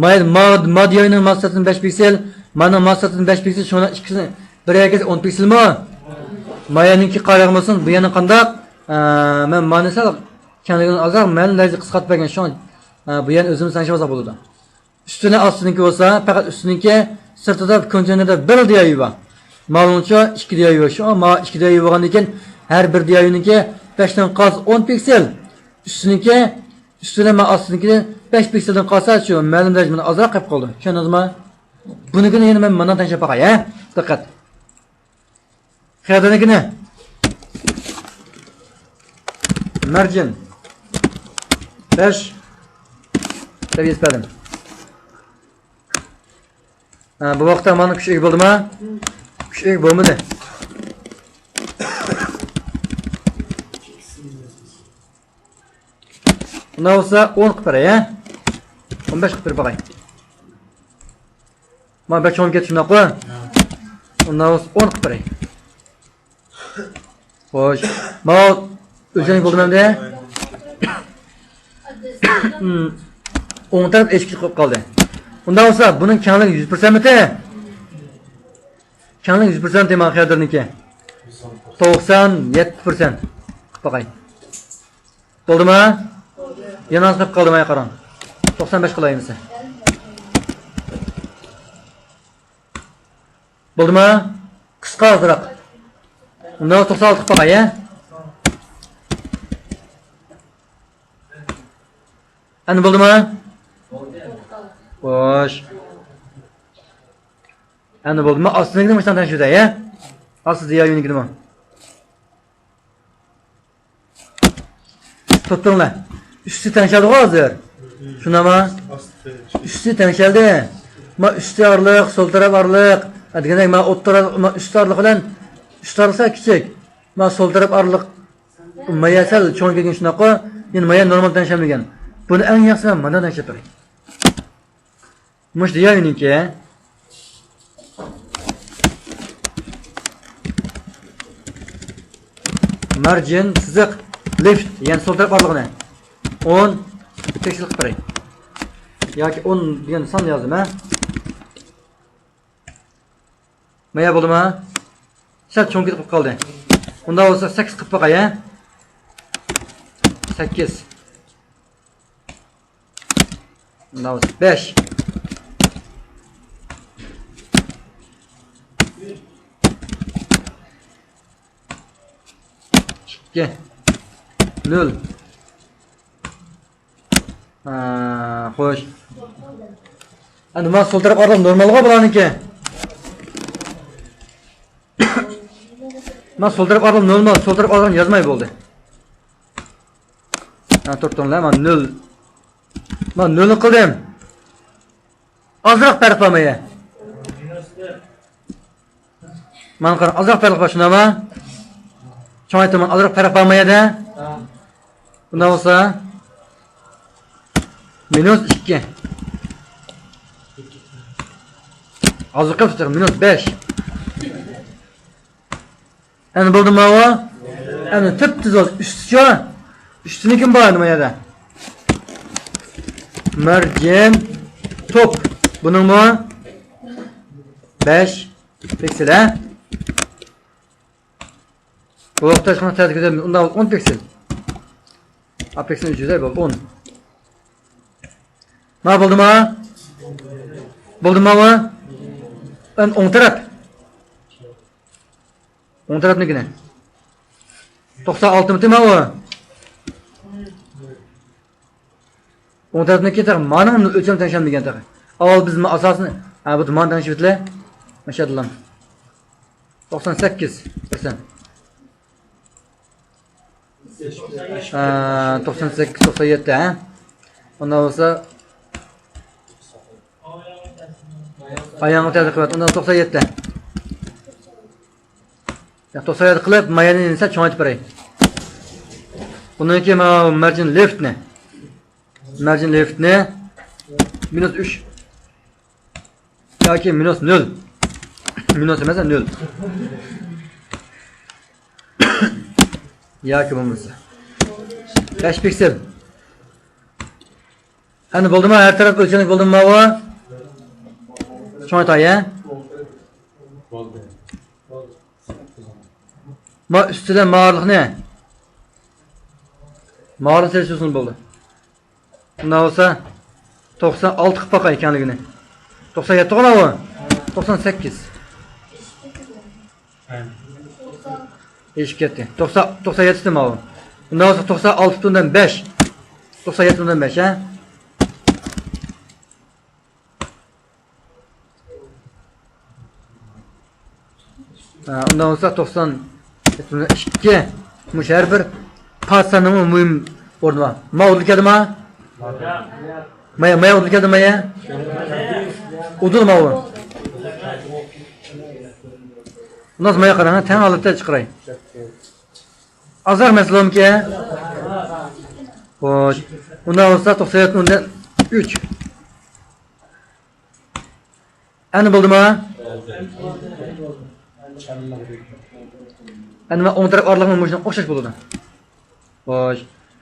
ما، ما، ما دىئاۋىنىڭ ما سىرتىدىن بەش پىكسېل، مانىڭ ما سىرتىدىن بەش پىكسېل، شۇڭا ئىككىسىنى بىر يەرگە كەلسە ئون پىكسېلمۇ؟ ما يەرنىڭكى قارايدىغان بولسىڭىز، بۇ يەرنىڭ قانداق؟ ئە، مەن مانى سەل كەڭلىكىنى ئازراق مەلۇم دەرىجىدە قىسقارتىپ بەرگەن، شۇڭا، ئە، بۇ يەرنى ئۆزىمىز تەڭشەپ ئالساق بولىدۇ. ئۈستىنى ئاستىنىڭكى بولسا، پەقەت ئۈستىنىڭكى، سىرتىدا كونتېينېردا بىر دىئاۋى بار. ماۋۇنىڭچۇ ئىككى دىئاۋى بار. شۇ، ما ئىككى دىئاۋى بولغاندىن كېيىن، ھەر بىر دىئاۋىنىڭكى بەشتىن قالسا ئون پىكسېل. ئۈستىنىڭكى ئۈستىدە مەن ئاستىدىكىدىن بەش پىكسېلدىن قالسا، شۇ مەلۇم دەرىجە مانا ئازراق قېلىپ قالدى. چۈشەندىڭىزمۇ؟ بۇنىڭكىنى يەنە مەن مانا تەڭشەپ باقاي، ھە؟ دىققەت. خېدېرنىڭكىنى مەرجىن بەش دەپ يېزىپ بەردىم. ھە، بۇ ۋاقىتتا مانا ئۈچ ئىگە بولدىما؟ ئۈچ ئىگە بولمىدى. ئۇنداق بولسا ئون قىلىپ بېرەي، ھە؟ ئون بەش قىلىپ بېرىپ باقاي. مانا بەك چوڭ كەتتى، شۇنداققۇ؟ ئۇنداق بولسا ئون قىلىپ بېرەي. خوش. ماۋۇ ئۆلچەملىك بولدىمۇ ئەمدى؟ ھىم. ئوڭ تەرەپ ئېشىك قىلىپ قالدى. ئۇنداق بولسا بۇنىڭ كەڭلىكى يۈز پىرسەنتمىتى؟ كەڭلىكى يۈز پىرسەنتتى مانا خېدىرنىڭكى. توقسان يەتتە پىرسەنت. قىلىپ باقاي. بولدىما؟ يەنە ئاز قېلىپ قالدىما، قاراڭ. توقسان بەش قىلاي ئەمىسە. بولدىما؟ قىسقا ئازراق. ئۇنداق توقسان ئالتە قىلىپ باقاي، ھە؟ ئەمدى بولدىما؟ خوش. ئەمدى بولدىما؟ ئاستىدىكىنى مۇشۇنداق تەڭشىۋېتەي، ھە؟ ئاستىدا يا يۆنىكىدىمۇ؟ توختاڭلار. ئۈستى تەڭشەلدىغۇ ھازىر. شۇنداقما؟ ئۈستى تەڭشەلدى. ما ئۈستى ئارىلىق، سول تەرەپ ئارىلىق. ھە، دېگەندەك، ما ئوتتۇرا، ما ئۈستى ئارىلىق بىلەن ئۈستى ئارىلىقى كىچىك. ما سول تەرەپ ئارىلىق. مايا سەل چوڭ كەلگەن شۇنداققۇ. يەنە مايا نورمال تەڭشەلمىگەن. بۇنى ئەڭ ياخشىسى مەن مانداق تەڭشەپ بېرەي. مۇشۇ دىياۋنىڭكى مارجىن سىزىق لېفت، يەنى سول تەرەپ ئارىلىقىنى ئون پىكسېل قىلىپ بېرەي. ياكى ئون دېگەن سان يازدىم، ھە؟ مايا بولدىما؟ سەل چوڭ كېتىپ قالدى. ئۇنداق بولسا سەككىز قىلىپ باقاي، ھە؟ سەككىز. ماۋۇ بەش. ئىككى. نۆل. ھە، خوش. ئەمدى مانا سول تەرەپ ئارىلىق نورمالغۇ بۇلارنىڭكى. مانا سول تەرەپ ئارىلىق نورمال، سول تەرەپ ئارىلىقنى يازماي بولدى. ھە، توختاڭلار، مانا نۆل. مانا نۆلنى قىلدىم. ئازراق پەرق بارمۇ يە؟ مانا قارا، ئازراق پەرق بار، شۇنداقمۇ؟ چوڭايتىمەن، ئازراق پەرق بارمۇ يەردە؟ بۇنداق بولسا، مىنۇس ئىككى. ھازىرقى مىنۇس بەش. ئەمدى بولدىمۇ ماۋۇ؟ ئەمدى تۈپتۈز بولسا ئۈستىچۇ؟ ئۈستىنى كىم بار نېمە يەردە؟ مارجىن توپ. بۇنىڭمۇ بەش پىكسېل، ھە؟ بۇ ۋاقىتتا ھېچقانداق تەسىر كۆرسەتمەيدۇ. ئۇنداق بولسا ئون پىكسېل. ئا، پىكسېل ئۈچ يۈز بولدى، ئون. ما بولدىما؟ بولدىما بۇ؟ ئەمدى ئوڭ تەرەپ. ئوڭ تەرەپنىڭكىنى. توقسان ئالتىمىتى ماۋۇ؟ ئوڭ تەرەپنىڭكى تېخى مانىڭ ئۆلچەم تەڭشەلمىگەن تېخى. ئاۋۋال بىز ما ئاساسىنى، ھە، بۇ مانى تەڭشىۋېتىلە. ماشائاللا. توقسان سەككىز پىرسەنت. ھە، توقسان سەككىز، توقسان يەتتە، ھە؟ ئۇنداق بولسا، ئاياڭغا تەتۈر قىلىۋەت. ئۇنداق توقسان يەتتە. يا، توقسان يەتتە قىلىپ، مايانى نېسە چوڭايتىپ بېرەي. بۇنىڭكى ماۋۇ مارجىن لېفتنى. مارجىن لېفتنى مىنۇس ئۈچ. ياكى مىنۇس نۆل. مىنۇس ئەمەس، نۆل. ياكى بولمىسا بەش پىكسېل. ئەمدى بولدىمۇ؟ ھەر تەرەپ ئۆلچەملىك بولدىمۇ ماۋۇ؟ چوڭايتاي، ھە؟ ما ئۈستىدە مارىلىقنى. مارىلىق سېلىشتۇرسىڭىز بولدى. ئۇنداق بولسا، توقسان ئالتە قىلىپ باقاي كەڭلىكىنى. توقسان يەتتىغۇ ماۋۇ؟ توقسان سەككىز. ئېشىپ كەتتى. توقسان، توقسان يەتتىدە ماۋۇ. ئۇنداق بولسا، توقسان ئالتە پۈتۈن ئوندىن بەش. توقسان يەتتە پۈتۈن ئوندىن بەش، ھە؟ ھە، ئۇنداق بولسا توقسان ئىككى. مۇشۇ ھەر بىر پاسسانىڭمۇ مۇھىم ئورنى بار. ما ئۇدۇل كەلدىما؟ مايا، مايا ئۇدۇل كەلدىما يە؟ ئۇدۇل ماۋۇ. ئۇنداق مايا قاراڭ، تەڭ ھالەتتە چىقىراي. ئازراق مەسىلە بارمىكىن؟ خوش. ئۇنداق بولسا توقسان يەتتە ئوندىن ئۈچ. ئەنە بولدىما؟ ئەنە مانا ئوڭ تەرەپ ئارىلىقىمۇ مۇشۇنىڭ ئوخشاش بولىدۇ. خوش.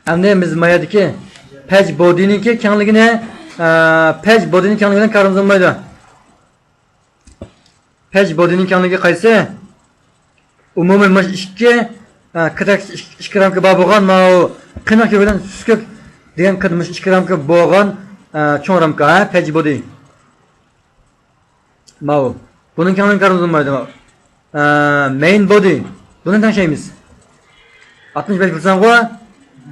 ئەمدى بىز ما يەردىكى پەج بودىنىڭكى كەڭلىكىنى، ئە، پەج بودىنىڭ كەڭلىكى بىلەن كارىمىز بولمايدۇ. پەج بودىنىڭ كەڭلىكى قايسى؟ ئومۇمىي مۇشۇ ئىككى، ئە، كاتەكس ئىككى، ئىككى رامكا بار بولغان ماۋۇ قېنىق كۆك بىلەن سۇس كۆك دېگەن كات-، مۇشۇ ئىككى رامكا بولغان، ئە، چوڭ رامكا، ھە، پەج بودى. ماۋۇ. بۇنىڭ كەڭلىكى كارىمىز بولمايدۇ. ئە، مەين بودى. بۇنى تەڭشەيمىز. ئاتمىش بەش پىرسەنتقۇ؟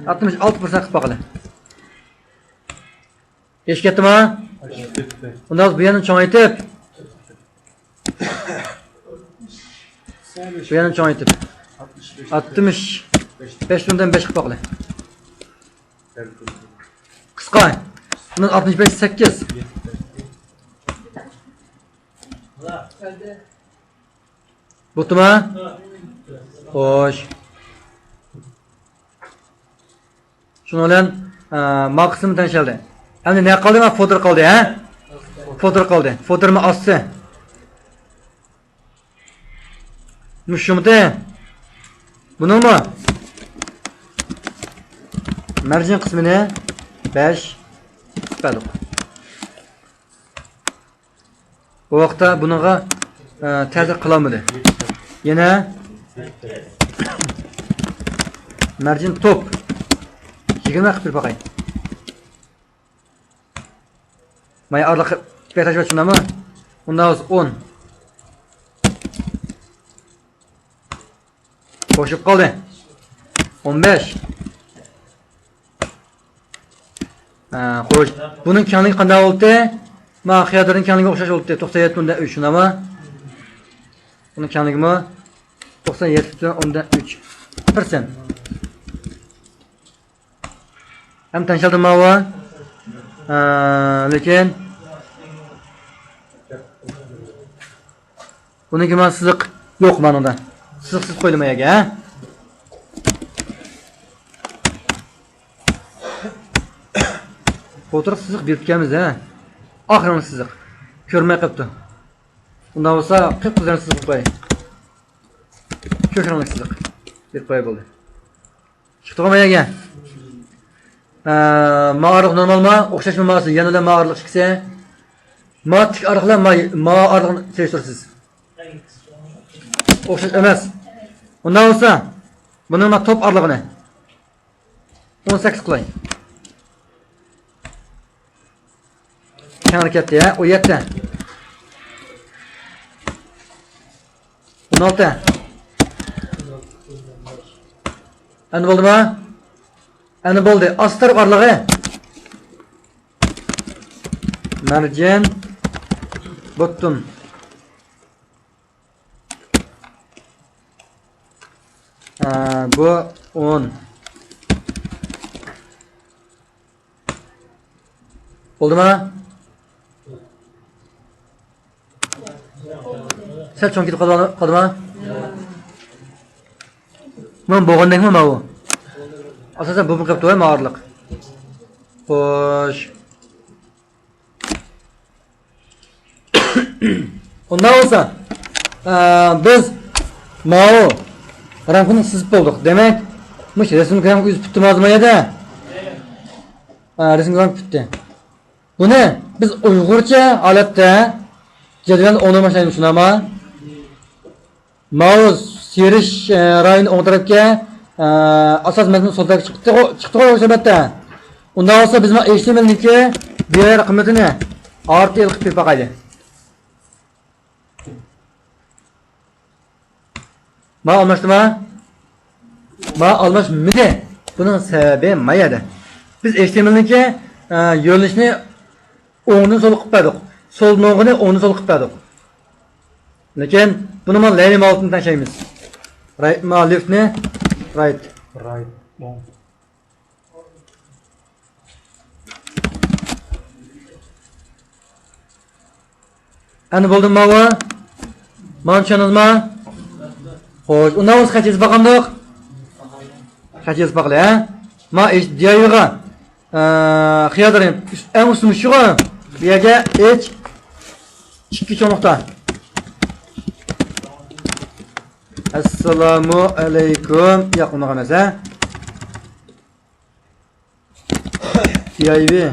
ئاتمىش ئالتە پىرسەنت قىلىپ باقىلى. ئېشىپ كەتتىما؟ ئېشىپ كەتتى. ئۇنداق بۇ يەرنى چوڭايتىپ. بۇ يەرنى چوڭايتىپ. ئاتمىش بەش. ئاتمىش بەش ئوندىن بەش قىلىپ باقىلى. قىسقا. بۇنىڭ ئاتمىش بەش سەككىز. بوپتۇما؟ خوش. شۇنىڭ بىلەن، ئە، ما قىسىم تەڭشەلدى. ئەمدى نە قالدى؟ ما فوتېر قالدى، ھە؟ فوتېر قالدى. فوتېرمۇ ئاستى. مۇشۇمىتى؟ بۇنىڭمۇ؟ مەرجىن قىسمىنى بەش بەردۇق. بۇ ۋاقىتتا بۇنىڭغا، ئە، تەسىر قىلالمىدى. يەنە مەرجىن توپ. يىگىرمە قىلىپ باقاي. ماي ئارىلىققا بەك تاشلاپ شۇنداقمۇ؟ ئۇنداق بولسا ئون. قوشۇپ قالدى. ئون بەش. ھە، خوش. بۇنىڭ كەڭلىكى قانداق بولدى؟ ما خىيادىرنىڭ كەڭلىكىگە ئوخشاش بولدى. توقسان يەتتە ئوندىن ئۈچ، شۇنداقمۇ؟ بۇنىڭ كەڭلىكىمۇ توقسان يەتتە ئوندىن ئۈچ پىرسەنت. ھەم تەڭشەلدى ماۋۇ. ئە، لېكىن بۇنىڭكى مانا سىزىق يوق مانىدا. سىزىقسىز قويدۇم يەرگە، ھە؟ ئولتۇرۇق سىزىق بېرىپتىكەنمىز، ھە؟ ئاق رەڭلىك سىزىق. كۆرمەي قاپتۇ. ئۇنداق بولسا قىپقىزىل سىزىق قوياي. كۆك رەڭلىك سىزىق بېرىپ قوياي بولدى. چىقتىغۇ ما يەرگە؟ ئە، ما ئارىلىق نورمالما؟ ئوخشاشمۇ ماسى؟ يەنە بىلەن ما ئارىلىق ئىككىسى. ما تىك ئارىلىق بىلەن ما، ما ئارىلىقنى سېلىشتۇرىسىز. ئوخشاش ئەمەس. ئۇنداق بولسا، بۇنىڭ ما توپ ئارىلىقىنى ئون سەككىز قىلاي. كەڭرى كەتتى، ھە؟ ئون يەتتە. ئون ئالتە. ئەنە بولدىما؟ ئەنە بولدى. ئاستى تەرەپ ئارىلىقى. مەرجىن. بوتتۇم. ئە، بۇ ئون. بولدىما؟ سەل چوڭ كېتىپ قالدىما؟ مانا بولغاندەكمۇ ماۋۇ؟ ئاساسەن بۇمۇ قېپتۇ، ماۋۇ ئارىلىق. خوش. ئۇنداق بولسا، ئە، بىز ماۋۇ رامكىنى سىزىپ بولدۇق. دېمەك، مۇشۇ رەسىملىك رامكا ئۆزى پۈتتىمۇ ھازىر ما يەردە؟ ئە، رەسىملىك رامكا پۈتتى. بۇنى بىز ئۇيغۇرچە ھالەتتە جەدۋەلنى ئوڭدىن باشلايمىز، شۇنداقمۇ؟ ماۋۇ سىيرىش، ئە، رايونى ئوڭ تەرەپكە، ئە، ئاساس مەزمۇن سول تەرەپكە چىقتىغۇ، چىقتىغۇ ئەلۋەتتە. ئۇنداق بولسا بىز ما ئېچ تى ئېم ئېل نىڭكى بىر قىممىتىنى ئارتى ئېل قىلىپ بېرىپ باقايلى. ما ئالماشتىما؟ ما ئالماشمىدى. بۇنىڭ سەۋەبى ما يەردە. بىز ئېچ تى ئېم ئېل نىڭكى، ئە، يۆنىلىشىنى ئوڭدىن سول قىلىپ بەردۇق. سولدىن ئوڭغىنى ئوڭدىن سول قىلىپ بەردۇق. لېكىن بۇنى ما لەيلى ماۋۇتتىن تەڭشەيمىز. رايت ما لېفتنى رايت. رايت. ئەنە بولدىمۇ ماۋۇ؟ مانا چۈشەندىڭىزمۇ؟ خوش، ئۇنداق بولسا قاچا يېزىپ باقامدۇق؟ قاچا يېزىپ باقىلى، ھە؟ ما ئېچ دى ئاي ۋى غا. ئە، خىيادىرى ئەڭ ئۈستىمىز شۇغۇ. بۇ يەرگە ئېچ ئىككى چوڭلۇقتا. ئەسسالامۇ ئەلەيكۇم. ياق، ئۇنداق ئەمەس، ھە؟ دىيايۋى.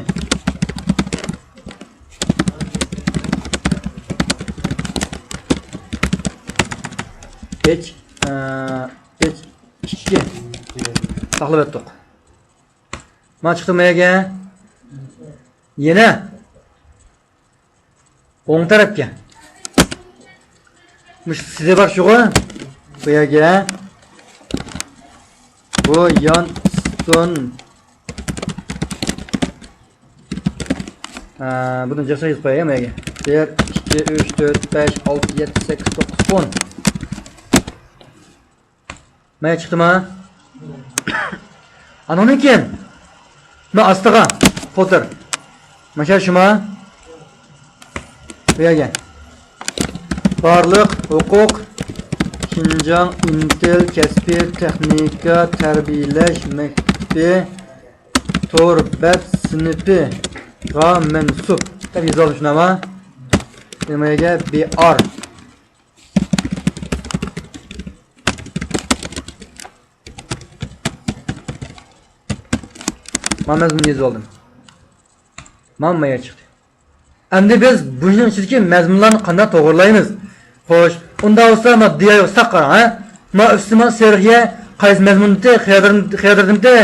ئېچ، ئە، ئېچ ئىككى. ساقلاپ ئۆتتۇق. مانا چىقتى مەيەگە. يەنە. ئوڭ تەرەپكە. مۇشۇ سىزى بار شۇغۇ. بۇ يەرگە. بۇ يان ئۈستۈن. ھە، بۇنى جاسا يېزىپ قوياي مەيەگە. بىر، ئىككى، ئۈچ، تۆت، بەش، ئالتە، يەتتە، سەككىز، توققۇز، ئون. مانا چىقتىما؟ ئانىڭدىن كېيىن مانا ئاستىغا قوتۇر. مانا شۇما؟ بۇ يەرگە. بارلىق ھوقۇق شىنجاڭ ئىنتېل كەسپىي تېخنىكا تەربىيەلەش مەكتىپى تور بەت سىنىپىغا مەنسۇپ دەپ يېزىۋالدىم، شۇنداقما؟ نېمىگە؟ بىئار. مانا مەزمۇننى يېزىۋالدىم. مانا مايا چىقتى. ئەمدى بىز بۇنىڭ ئىچىدىكى مەزمۇنلارنى قانداق توغرىلايمىز؟ خوش، ئۇنداق بولسا، ما دىيايغا ساق قاراڭ، ھە؟ ما ئۈستى ما سېرىق يە، قايسى مەزمۇندىتى؟ خىيادىردىمتى؟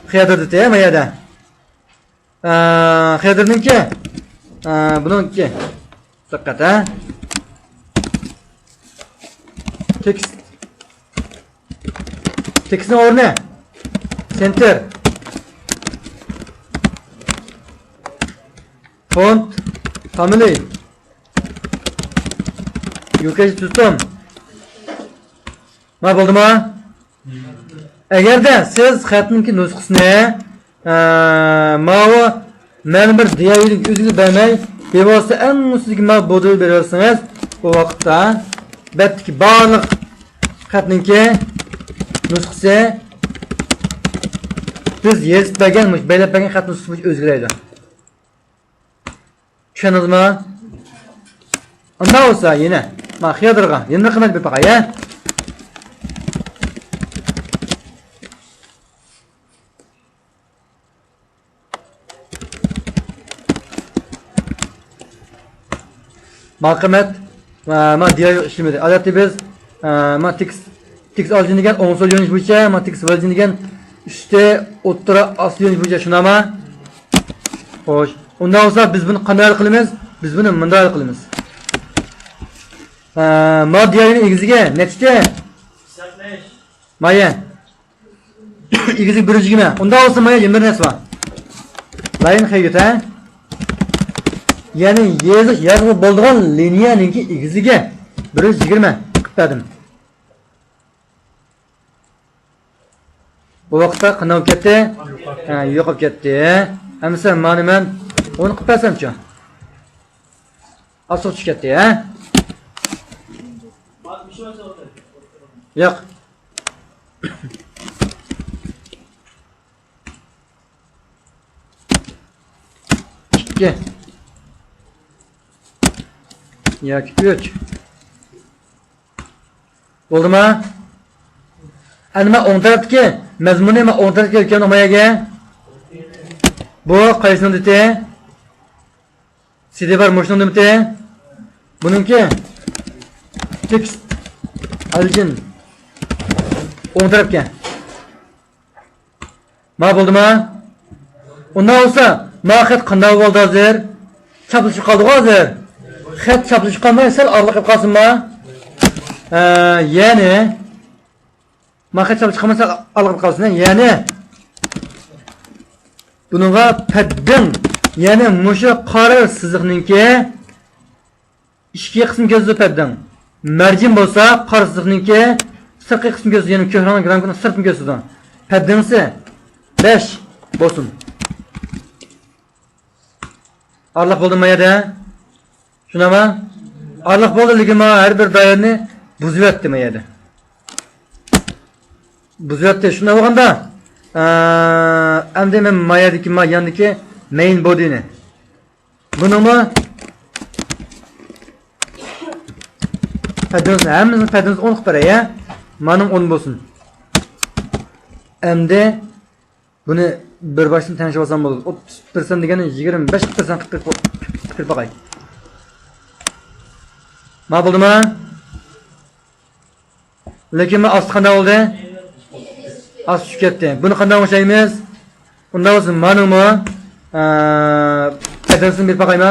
خىيادىردىتى، ما يەردە. ئە، خېدىرنىڭكى، ئە، بۇنىڭكى. دىققەت، ھە. تېكىست. تېكىستنىڭ ئورنى. سېنتىر. فونت. فامىلى. يۆكەش تۇتۇم. ما بولدىما؟ ئەگەردە سىز خەتنىڭكى نۇسخىسىنى، ئە، ماۋۇ مەلۇم بىر دىيايۋىنىڭ ئۆزىگە بەرمەي، بىۋاسىتە ئەڭ ئۈستىدىكى ماۋۇ بودىغا بېرىۋەتسىڭىز، ئۇ ۋاقىتتا بەتتىكى بارلىق خەتنىڭكى نۇسخىسى بىز يېزىپ بەرگەن، مۇشۇ بەلگىلەپ بەرگەن خەت نۇسخىسى بويىچە ئۆزگىرەيدۇ. چۈشەندىڭىزمۇ؟ ئۇنداق بولسا يەنە ما خىيادىرغا يەنە بىر قېتىم بېرىپ باقاي، ھە؟ ماقىمەت، ما، ما دىياي ئىشلىمىدى. ئادەتتە بىز، ئە، ما تېكىست، تېكىست ئالجىن دېگەن ئوڭ سول يۆنىلىش بويىچە، ما تېكىست ۋەلجىن دېگەن ئۈستى، ئوتتۇرا، ئاستى يۆنىلىش بويىچە، شۇنداقما؟ خوش. ئۇنداق بولسا بىز بۇنى قانداق ھەل قىلىمىز؟ بىز بۇنى مۇنداق ھەل قىلىمىز. ئە، ما دىياينىڭ ئېگىزىگە نەچچە؟ مايە. ئېگىزلىك بىر يۈز يىگىرمە. ئۇنداق بولسا مايا يەنە بىر نەرسە بار. لاين خەييۇت، ھە؟ يەنى يېزىق يازغىلى بولىدىغان لىنىيەنىڭكى ئېگىزلىكى بىر يۈز يىگىرمە قىلىپ بەردىم. بۇ ۋاقىتتا قانداق بولۇپ كەتتى؟ ھە، يوقاپ كەتتى. ئەمىسە مانا مەن ئۇنى قىلىپ بەرسەمچۇ؟ ئاسىق چۈشۈپ كەتتى، ھە؟ ياق. ئىككى ياكى ئۈچ. بولدىما؟ ئەنە مەن ئوڭ تەرەپتىكى مەزمۇننى مەن ئوڭ تەرەپكە ئۆتكەن ئۇمايەگە. بۇ قايسىنىڭ دېتى؟ سىدى بار مۇشۇنىڭ نېمىتى؟ بۇنىڭكى تېكىست ئەلجىن ئوڭ تەرەپكە. ما بولدىما؟ ئۇنداق بولسا، ما خەت قانداق بولدى ھازىر؟ چاپلىشىپ قالدىغۇ ھازىر. خەت چاپلىشىپ قالماي، سەل ئارىلىق قېلىپ قالسۇنما؟ ھە، يەنى ما خەت چاپلىشىپ قالمىسا ئارىلىق قالسۇن. يەنى بۇنىڭغا پەددىڭ، يەنى مۇشۇ قارا سىزىقنىڭكى ئىچكى قىسمى كۆرسىتىدۇ پەددىڭ. مەرجىن بولسا قارا سىزىقنىڭكى سىرتقى قىسمى كۆرسىتىدۇ، يەنى كۆك رەڭلىك رامكىنىڭ سىرتىنى كۆرسىتىدۇ. پەددىڭسى بەش بولسۇن. ئارىلىق بولدىمۇ ما يەردە؟ شۇنداقمۇ؟ ئارىلىق بولدى، لېكىن مانا ھەر بىر دائىرىنى بۇزۇۋەتتى ما يەردە. بۇزۇۋەتتى. شۇنداق بولغاندا، ئە، ئەمدى مەن ما يەردىكى، ما ياندىكى مەين بودىنى. بۇنىڭمۇ پەددىنىسى، ھەممىسىنىڭ پەددىنىسى ئون قىلىپ بېرەي، ھە؟ مانىڭ ئون بولسۇن. ئەمدى بۇنى بىر باشتىن تەڭشەپ ئالسام بولىدۇ. ئوتتۇز پىرسەنت دېگەننى يىگىرمە بەش پىرسەنت قىلىپ، قىلىپ باقاي. ما بولدىما؟ لېكىن ما ئاستى قانداق بولدى؟ ئاستى چۈشۈپ كەتتى. بۇنى قانداق ئوڭشايمىز؟ ئۇنداق بولسا مانىڭمۇ، ئە، پەددىنىسىنى بېرىپ باقايما؟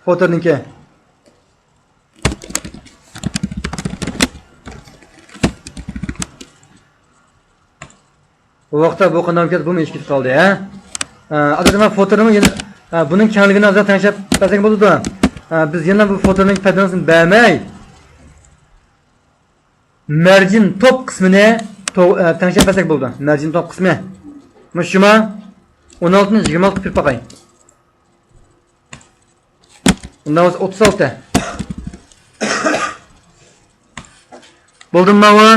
فوتورنىڭكى. بۇ ۋاقىتتا بۇ قانداق كەتتى؟ بۇمۇ ئېشىپ كېتىپ قالدى، ھە؟ ئە، ئادەتتە مانا فوتورنىمۇ يەنە، ئە، بۇنىڭ كەڭلىكىنى ھازىر تەڭشەپ بەرسەك بولىدۇ. ئە، بىز يەنە بۇ فوتورنىڭ پەددىنىسىنى بەرمەي، مەرجىن توپ قىسمىنى تو-، ئە، تەڭشەپ بەرسەك بولىدۇ. مەرجىن توپ قىسمى. مۇشۇما ئون ئالتىنى يىگىرمە ئالتە قىلىپ باقاي. ئۇنداق بولسا ئوتتۇز ئالتە. بولدىمۇ ماۋۇ؟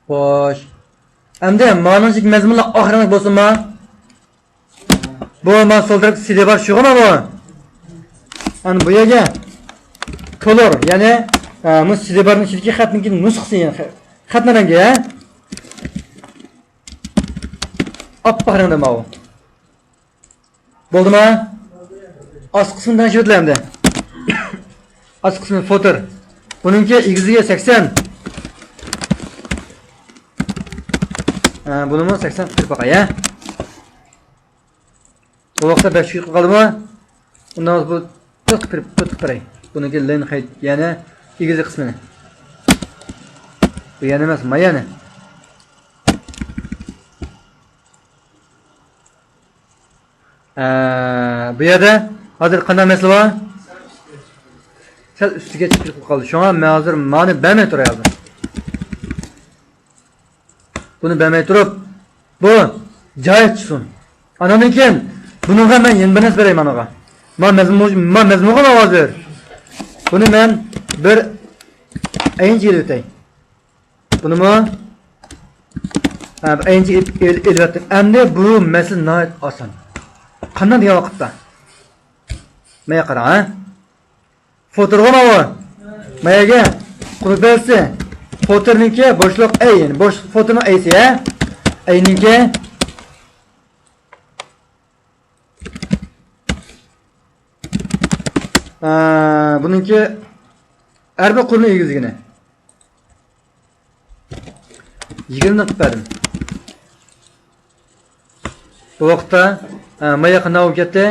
خوش. ئەمدى مانىڭچىكى مەزمۇنلار ئاخىرىنى بولسۇنما؟ بۇ ما سول تەرەپتە سىدى بار شۇغۇ ماۋۇ؟ ئەنە بۇ يەرگە كولور، يەنى، ئە، مۇ سىدى بارنىڭ ئىچىدىكى خەتنىڭكى نۇسخىسى، يەنى خە-، خەتنىڭ رەڭگى، ھە؟ ئاپئاق رەڭدە ماۋۇ. بولدىما؟ ئاستى قىسمىنى تەڭشىۋېتىلە ئەمدى. ئاستى قىسمى فوتور. بۇنىڭكى ئېگىزلىكى سەكسەن. ھە، بۇنىمۇ سەكسەن قىلىپ باقاي، ھە. بۇ ۋاقىتتا بەك چۈشۈپ قالدىمۇ؟ ئۇنداق بۇ تۆت قىلىپ، تۆت قىلىپ بېرەي. بۇنىڭكى لېن خەيت، يەنى ئېگىزلىك قىسمىنى. بۇ يەنە ئەمەس، ما يەنە. ئە، بۇ يەردە ھازىر قانداق مەسىلە بار؟ سەل ئۈستىگە چىقىپ قالدى. شۇڭا مەن ھازىر مانى بەرمەي تۇراي ھازىر. بۇنى بەرمەي تۇرۇپ، بۇ جايىغا چۈشسۇن. ئاناندىن كېيىن بۇنىڭغا مەن يەنە بىر نەرسە بېرەي مانىغا. ما مەزمۇن، ما مەزمۇنغا ئاۋاز بېرىپ. بۇنى مەن بىر ئەينىچە ئېلىۋېتەي. بۇنىمۇ، ھە، بىر ئەينىچە ئېلىپ، ئېلىپ، ئېلىۋەتتىم. ئەمدى بۇ مەسىلە ناھايىتى ئاسان. قانداق دېگەن ۋاقىتتا؟ مايا قاراڭ، ھە؟ فوتورغا ماۋۇ. ماياگە قۇرۇپ بەرسە. فوتورنىڭكى بوشلۇق ئەي، يەنى بوش فوتورنىڭ ئەيسى، ھە؟ ئەينىڭكى. ئە، بۇنىڭكى ھەر بىر قۇرنىڭ ئېگىزلىكىنى يىگىرمىدىن قىلىپ بەردىم. بۇ ۋاقىتتا، ئە، مايا قانداق بولۇپ كەتتى؟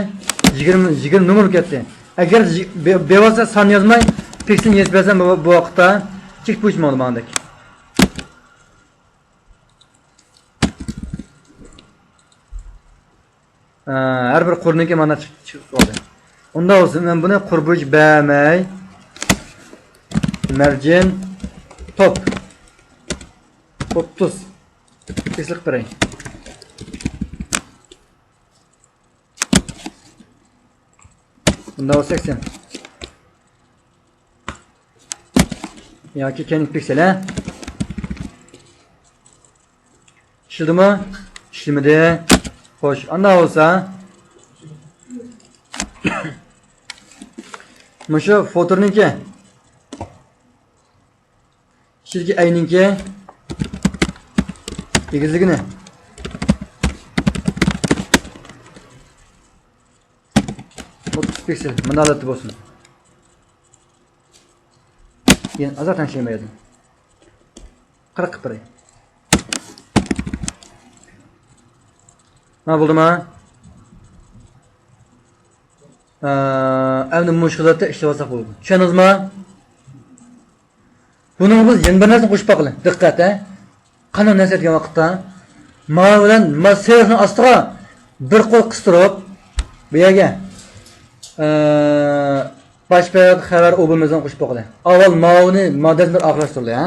يىگىرمە، يىگىرمە نومۇر بولۇپ كەتتى. ئەگەر يى-، بىۋاسىتە سان يازماي، پىكسېلنى يېزىپ بەرسەم، بۇ، بۇ ۋاقىتتا چېكىت بويىچە ماڭىدۇ ماڭدەك. ئە، ھەر بىر قۇرنىڭكى مانا چىق-، چىقىپ قالدى. ئۇنداق بولسا، مەن بۇنى قۇر بويىچە بەرمەي، مەرجىن توپ ئوتتۇز پىكسېل قىلىپ بېرەي. بۇنداق بولسا سەكسەن. ياكى كەينىدىكى پىكسېل، ھە؟ ئىشلىدىمۇ؟ ئىشلىمىدى. خوش، ئانداق بولسا. مۇشۇ فوتورنىڭكى. ئىچىدىكى ئەينىڭكى ئېگىزلىكىنى. ئوتتۇز پىكسېل مۇنداق ھالەتتە بولسۇن. يەنە ئازراق تەڭشەيمەن يەردىن. قىرىق قىلىپ بېرەي. ھە، بولدىما؟ ئە، ئەمدى مۇشۇ ھالەتتە ئىشلىۋالساق بولىدۇ. چۈشەندىڭىزمۇ؟ بۇنىڭغا بىز يەنە بىر نەرسىنى قوشۇپ باقىلى. دىققەت، ھە. قانداق نەرسە دېگەن ۋاقىتتا، ماۋۇ بىلەن ما سېرىقنىڭ ئاستىغا بىر قول قىستۇرۇپ، بۇ يەرگە، ئە، باش پەرۋەردە خەۋەر ئوبىمىزنى قوشۇپ باقىلى. ئاۋۋال ماۋۇنى ماددەسىنى بىر ئاخىرلاشتۇرىلى، ھە.